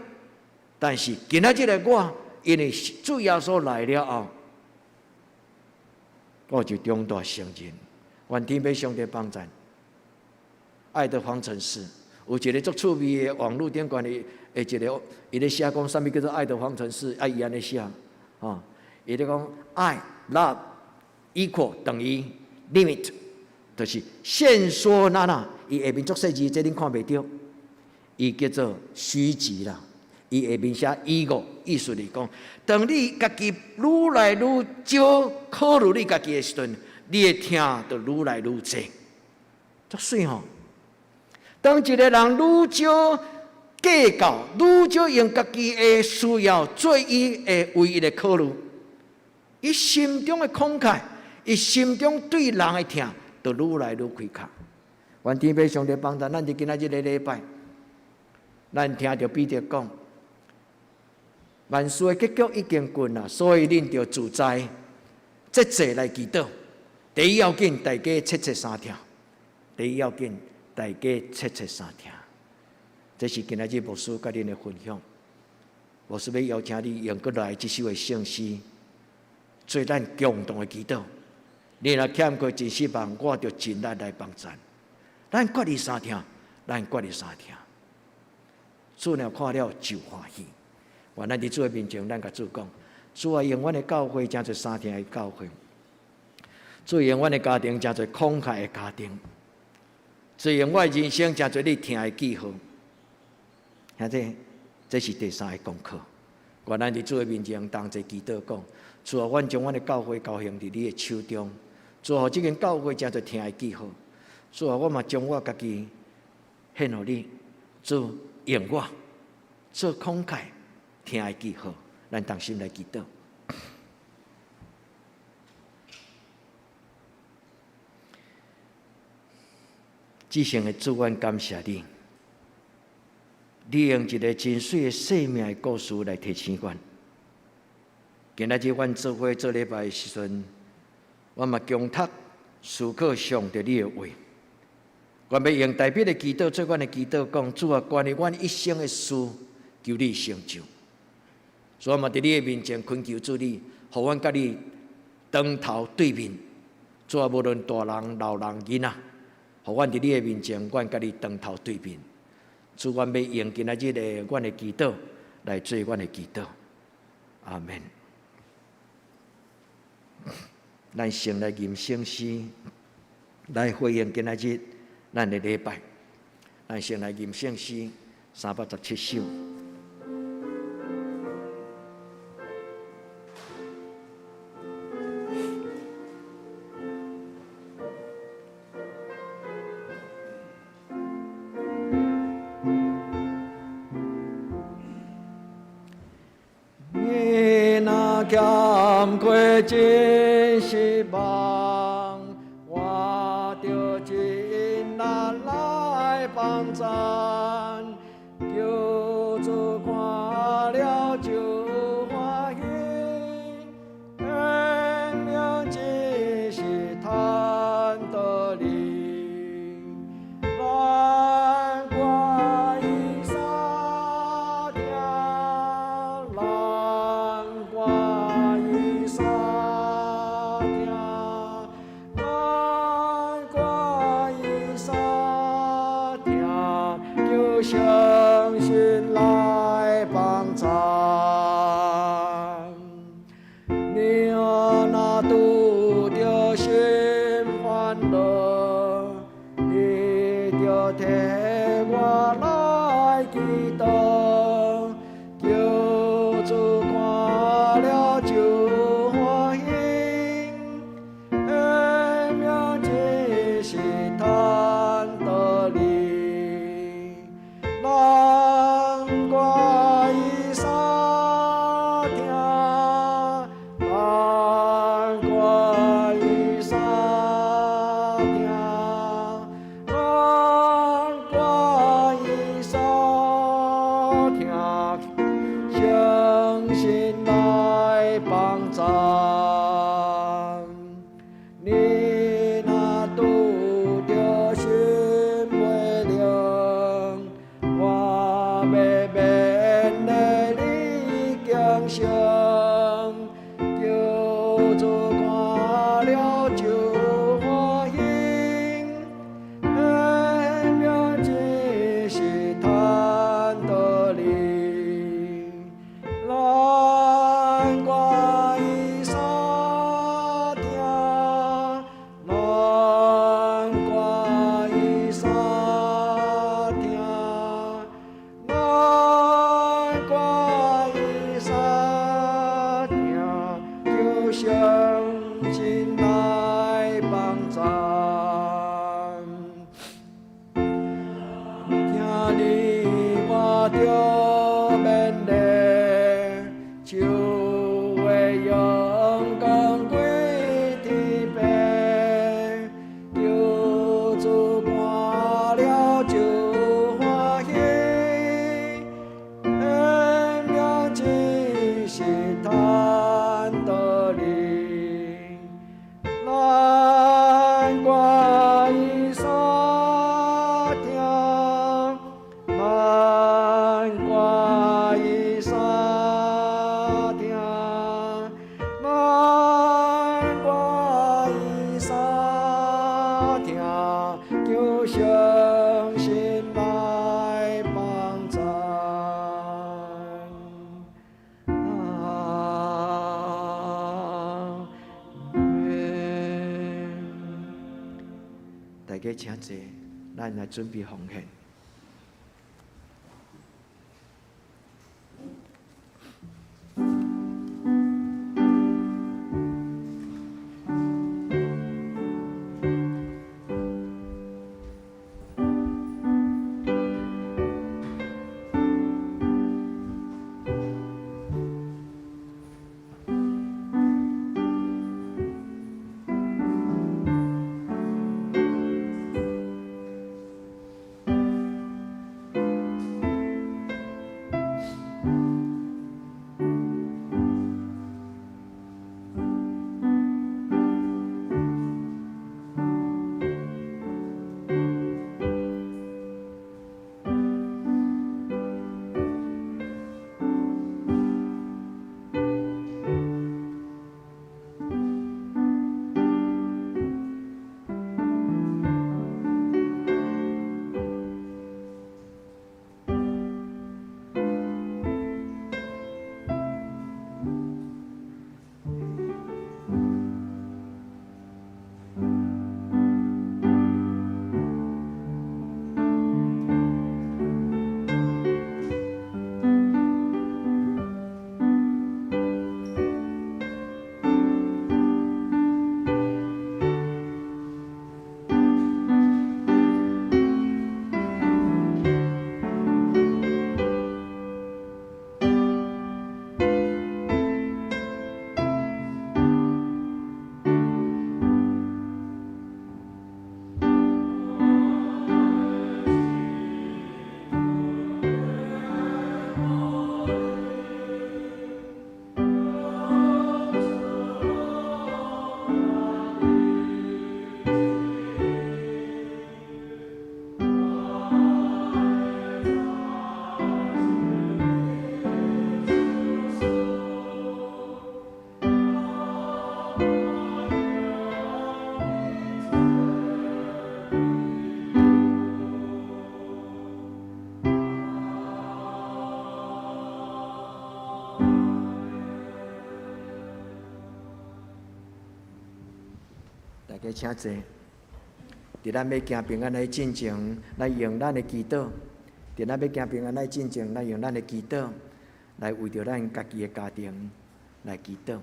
但是今仔日的我，因為主耶穌來了後，我就長大成人。願天父上帝幫助。愛的方程式，有一個足趣味的網路頂懸的，的一個，伊咧寫講啥物叫做愛的方程式，啊，伊按呢寫，吼，伊咧講愛 love equal 等於 limit，就是限縮那那，伊下面足細字，這恁看袂著，伊叫做虛極啦。伊下面寫 ego，意思是講，當你家己愈來愈少考慮你家己的時陣，你的疼就愈來愈濟，足媠吼。當一個人愈少計較，愈少用家己的需要做伊的唯一的考慮，伊心中的慷慨，伊心中對人的疼，就愈來愈開闊。願天父上帝幫助咱，佇今仔這个禮拜，咱聽著彼得講，萬事的結局已經近啦，所以恁著自在節制來祈禱。第一要緊，大家切切相疼。第一要緊，大家切切相疼。這是今仔日牧師佮恁的分享。牧師欲邀請你用閣來這首的聖詩，做咱共同的祈禱。你若欠缺真失望，我就盡力來幫贊。咱決意相疼，咱決意相疼。主若看了就歡喜。願咱佇主的面前，咱共主講：主啊，用阮的教會成做相疼的教會；主用阮的家庭成做慷慨的家庭；主用我的人生成做你疼的記號。兄弟，這是第三個功課。願咱佇主的面前同齊祈禱講：主啊，阮將阮的教會交獻佇你的手中。主啊，這間教會成做疼的記號。主啊，我嘛將我家己獻予你，主用我做慷慨疼的記號。咱同心來祈禱。至聖的主，阮感謝你，你用一個真媠的生命的故事來提醒阮。今仔日阮做伙做禮拜的時陣，我嘛強迫思考上帝你的話。阮欲用大衛的祈禱做阮的祈禱，講主啊，關於阮一生的事，求你成就。所以我嘛佇你的面前懇求主你，予阮佮你當頭對面。主啊，無論大人、老人、囡仔，予阮佇你的面前，阮佮你當頭對面。主，阮欲用今仔日的阮的祈禱來做阮的祈禱。阿門。咱先來吟聖詩，來回應今仔日咱的禮拜。咱先來吟聖詩317首。你若欠缺真失望，我著盡力來幫贊。求主看了就歡喜，顯明真是貪得利。咱決意相疼，咱決意相拄著心煩惱，你著替我來祈禱，求主看了就歡喜，顯明這是趁得利。難怪伊三聽，難怪伊三聽，難怪伊三聽，相信來幫贊。你若拄著心袂寧，我欲勉勵你堅強，求主看了就歡喜，顯明這是趁得利。難怪伊三聽，難怪伊三聽，難怪伊三聽，求相信來幫贊。聽你我著勉勵，就會勇敢歸天父。求主看了就歡喜，顯明這是趁得利。難怪伊三聽，難怪伊三聽，難怪伊三聽，求相信來幫贊。阿們。大家請坐，咱來準備奉獻。大家請坐。佇咱欲行平安禮進前，來用咱的祈禱。佇咱欲行平安禮進前，來用咱的祈禱，來為著咱家己的家庭來祈禱。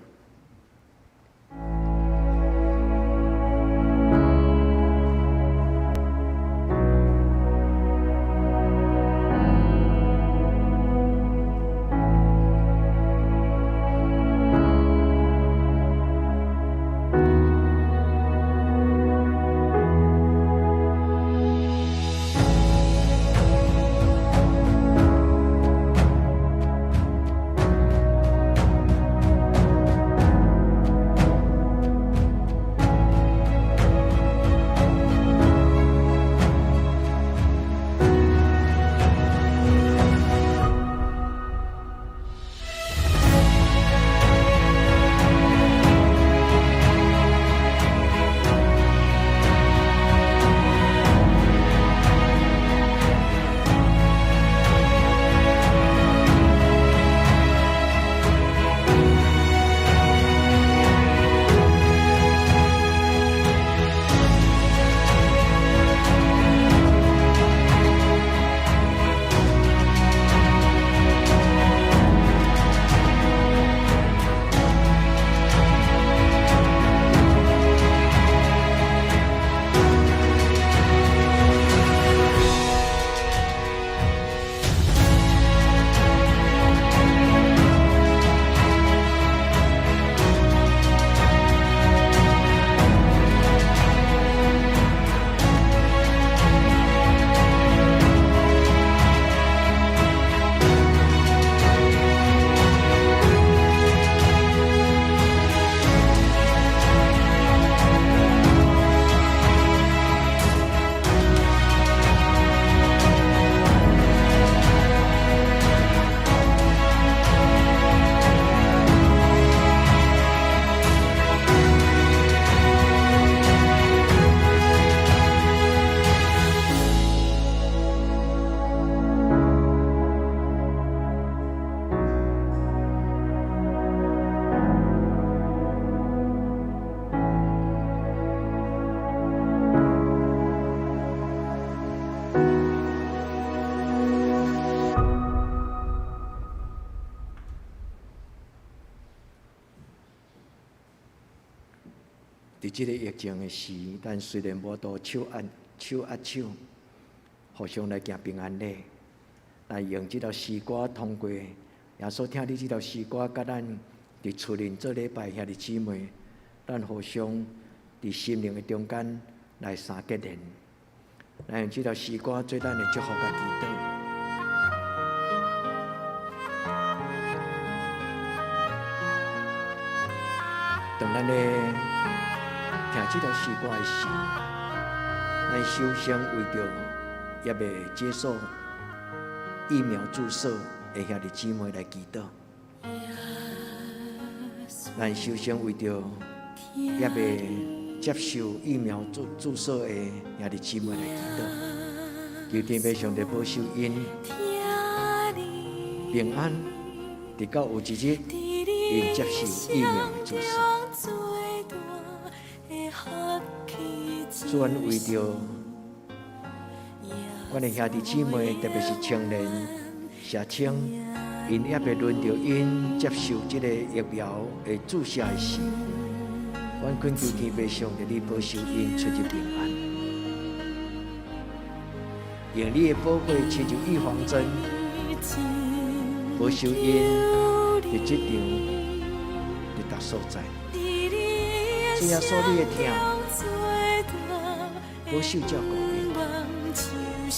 佇這个疫情的時，咱雖然無法度手握手握手，互相來行平安禮，來用這條詩歌通過耶穌疼你這條詩歌，佮咱佇厝裡做禮拜兄弟姊妹，咱互相佇心靈的中間來相結連，來用這條詩歌做咱的祝福佮祈禱。當咱咧聽這條詩歌的時，咱首先為著猶未接受疫苗注射的兄弟姊妹來祈禱。咱首先為著猶未接受疫苗注射的兄弟姊妹來祈禱，求天父上帝保守𪜶平安，直到有一日𪜶接受疫苗的注射。主，阮為著阮的兄弟姊妹，特別是青年、社青，𪜶猶未輪著𪜶接受這个疫苗的注射的時，阮懇求天父上帝，你保守𪜶出入平安，用你的寶血親像預防針，保守𪜶佇職場、佇逐所在。主耶穌，你的疼，保守照顧𪜶。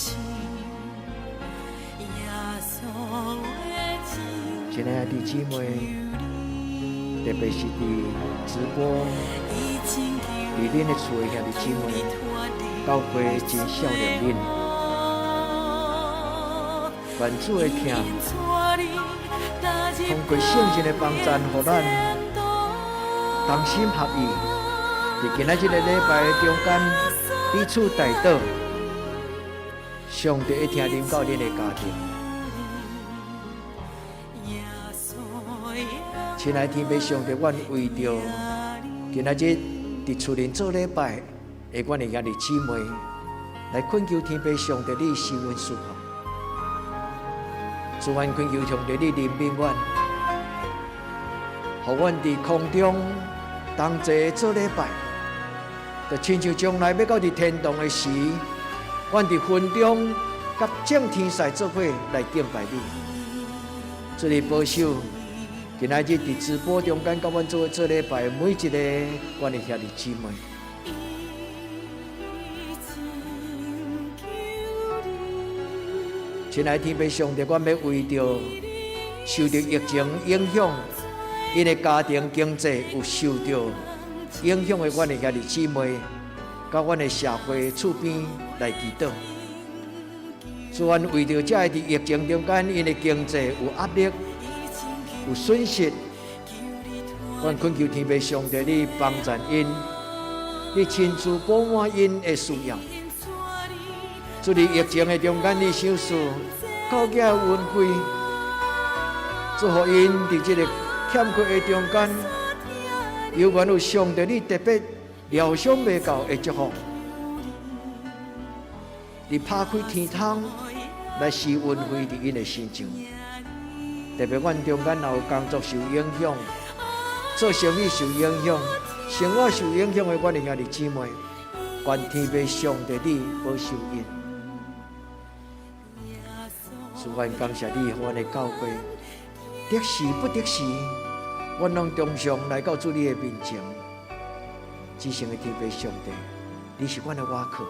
親愛的弟姊妹，特別是佇直播、佇恁的厝的兄弟姊妹，教會真想念恁，願主的疼，通過聖神的幫助，予咱同心合意，佇今仔這个禮拜中間彼此代禱，上帝會聽臨到恁的家庭。親愛的天父上帝，阮為著今仔日佇厝裡做禮拜的阮的兄弟姊妹，來懇求天父上帝你施恩賜福。主，阮懇求上帝你憐憫阮，予阮佇空中同齊做禮拜，就親像將來欲到佇天堂的時，阮佇雲中佮眾天使做伙來敬拜你。主你保守，今仔日佇直播中間佮阮做伙做禮拜每一个阮的兄弟姊妹。親愛天父上帝，阮欲為著受著疫情影響，𪜶的家庭經濟有受著影響的阮的兄弟姊妹，佮阮的社會厝邊來祈禱。主，阮為著這个佇疫情中間，𪜶的經濟有壓力、有損失，阮懇求天父上帝，你幫贊𪜶，你親自補滿𪜶的需要。主，佇疫情的中間，你賞賜狗仔的恩惠，祝福𪜶佇這个欠缺的中間，猶原有上帝你特別料想袂到的祝福，你拍開天窗來施恩惠佇𪜶的身上。特別阮中間若有工作受影響、做生意受影響、生活受影響的阮的兄弟姊妹，願天父上帝你保守𪜶。主，阮感謝你，予阮的教會，得時不得時，阮攏常常來到主你的面前。至聖的天父上帝，你是阮的倚靠，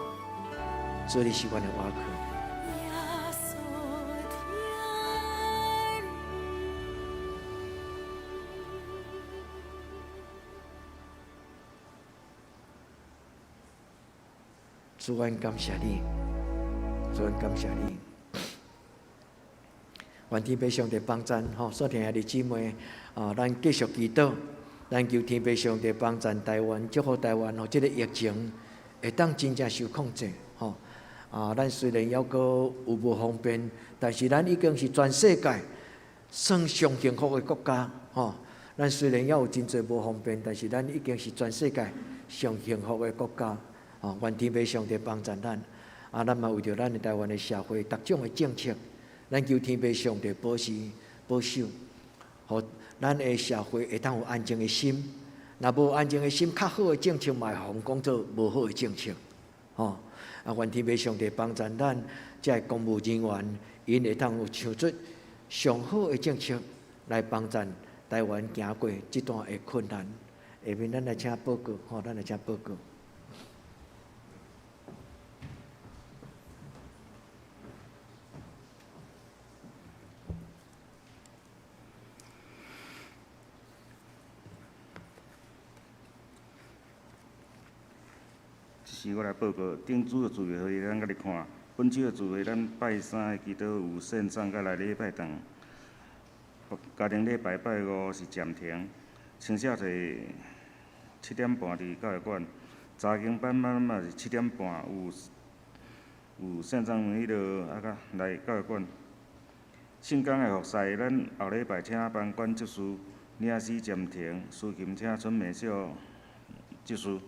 主你是阮的倚靠。主，阮感謝你，主，阮感謝你。願天父上帝幫贊吼，所聽的姊妹啊，咱繼續祈禱，咱求天父上帝幫贊台灣，祝福台灣吼，這个疫情會當真正受控制吼。啊，咱雖然猶閣有無方便，但是咱已經是全世界算上幸福的國家吼。咱雖然猶有真濟無方便，但是咱已經是全世界上幸福的國家。吼，願天父上帝幫贊咱，啊，咱嘛為著咱的台灣的社會逐種的政策，咱求天父上帝保持保守，予咱的社會會當有安靜的心。若無安靜的心，較好的政策嘛會予人講做無好的政策，吼。啊，願天父上帝幫助咱，這个公務人員，𪜶會當有想出上好的政策來幫助台灣行過這段的困難。下面咱來請報告，吼，咱來請報告。這時我來報告，頂週的聚會，咱家己看。本週的聚會，咱拜三的祈禱有線上佮來禮拜堂。家庭禮拜拜五是暫停。清社祭七點半佇教育館，查經班咱嘛是七點半有有線上彼落啊，佮來教育館。聖工的服侍，咱後禮拜請班管執事，領詩暫停，司琴請春美秀執事。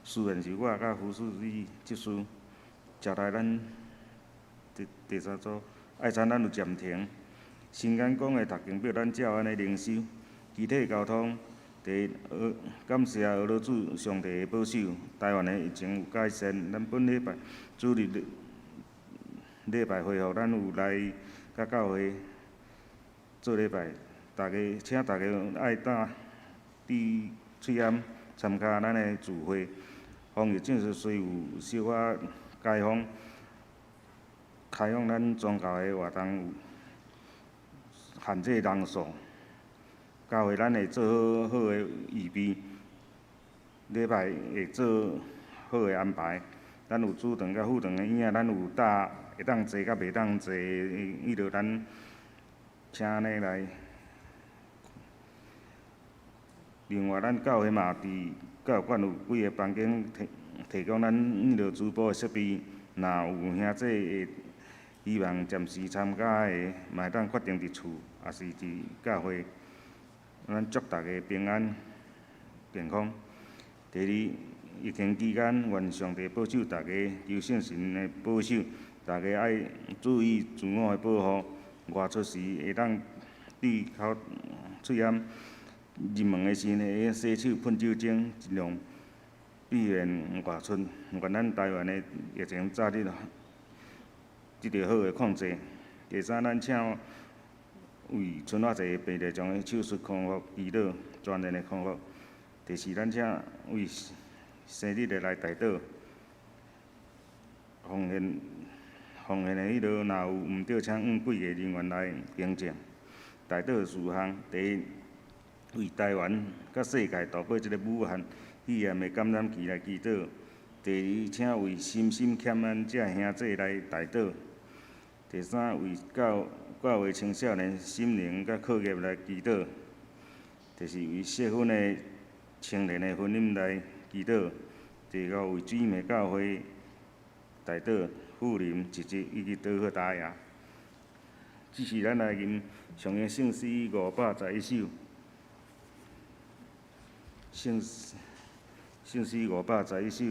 司宴是我佮胡书记执事，接來咱第第三組愛餐咱有暫停。新安講的讀經表，咱照按呢靈修，肢體交通。第一，感謝阿羅主上帝的保守，台灣的疫情有改善。咱本禮拜主日禮拜恢復，咱有來佮教會做禮拜。大家請大家愛打滴喙罨參加咱的聚會。防疫政策雖有小可解封，開放咱宗教的活動有限制人數，教會咱會做好好的預備，禮拜會做好的安排。咱有主堂佮副堂的椅，咱有搭會當坐佮袂當坐，彼落咱請按呢來。另外，咱教會嘛佇教育館有幾个房間提提供咱彼落主播的設備，若有兄弟會希望暫時參加的，嘛會當決定佇厝，抑是佇教會。咱祝大家平安健康。第二，疫情期間，願上帝保守大家，求聖神的保守，大家愛注意自我的保護，外出時會當對口喙罨，入門的時會洗手噴酒精，盡量避免外出。願咱台灣的疫情早日得著好的控制。第三，咱請為春仔濟病例中的手術康復祈禱，全面的康復。第四，咱請為生日的來代禱，奉獻的彼落，若有毋對，請按幾個人員來更正。代禱事項：第一，為台灣佮世界度過這个武漢肺炎的感染期來祈禱；第二，請為心心欠安這兄弟來代禱；第三，為教會青少年心靈佮課業來祈禱；第四，為適婚的青年的婚姻來祈禱；第五，為姊妹教會代禱、富林、侄子以及德赫達亞。這是咱來吟誦的聖詩511首。聖詩511首，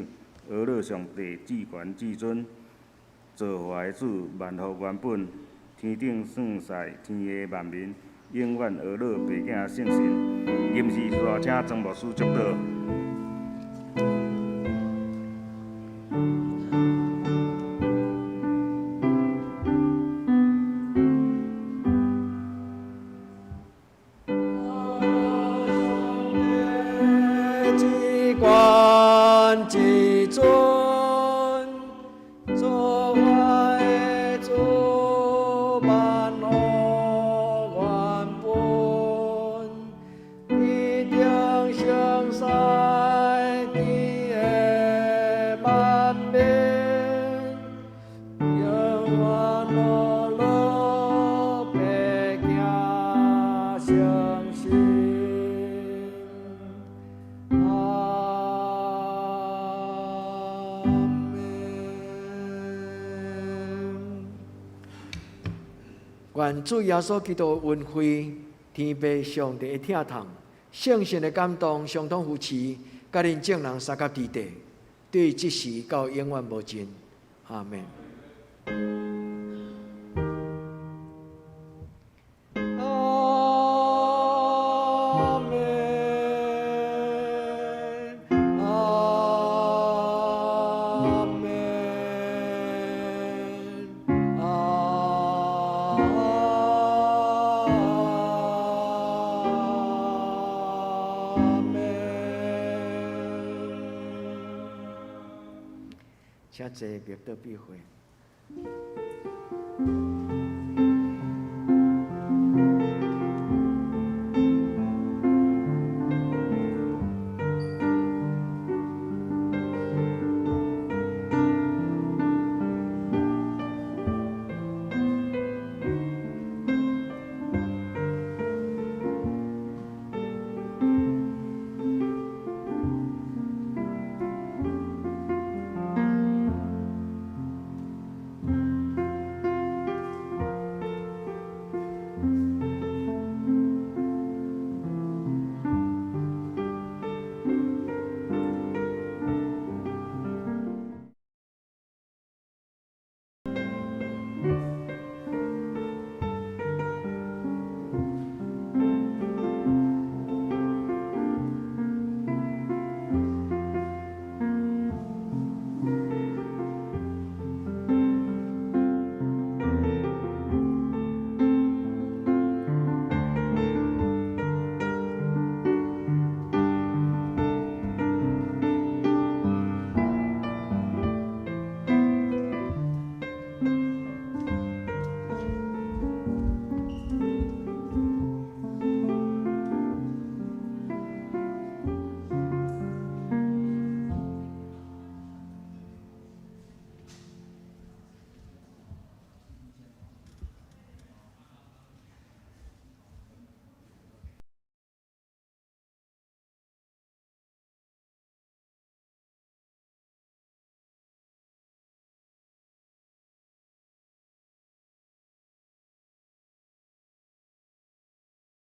阿樂上帝至懸至尊，造化的主，萬福原本，天頂算賽天下萬民，永遠阿樂白囝聖神。吟詩煞請曾牧師祝禱。至懸至尊，造化的主，萬福原本，天頂聖賽天下萬民，永遠阿樂白囝聖神。阿們。願主耶穌基督的恩惠、天父上帝的疼痛、聖神的感動、相通扶持，佮恁眾人相佮佇地，對這時到永遠無盡。阿們。阿們，阿們，阿們。請坐，默禱閉會。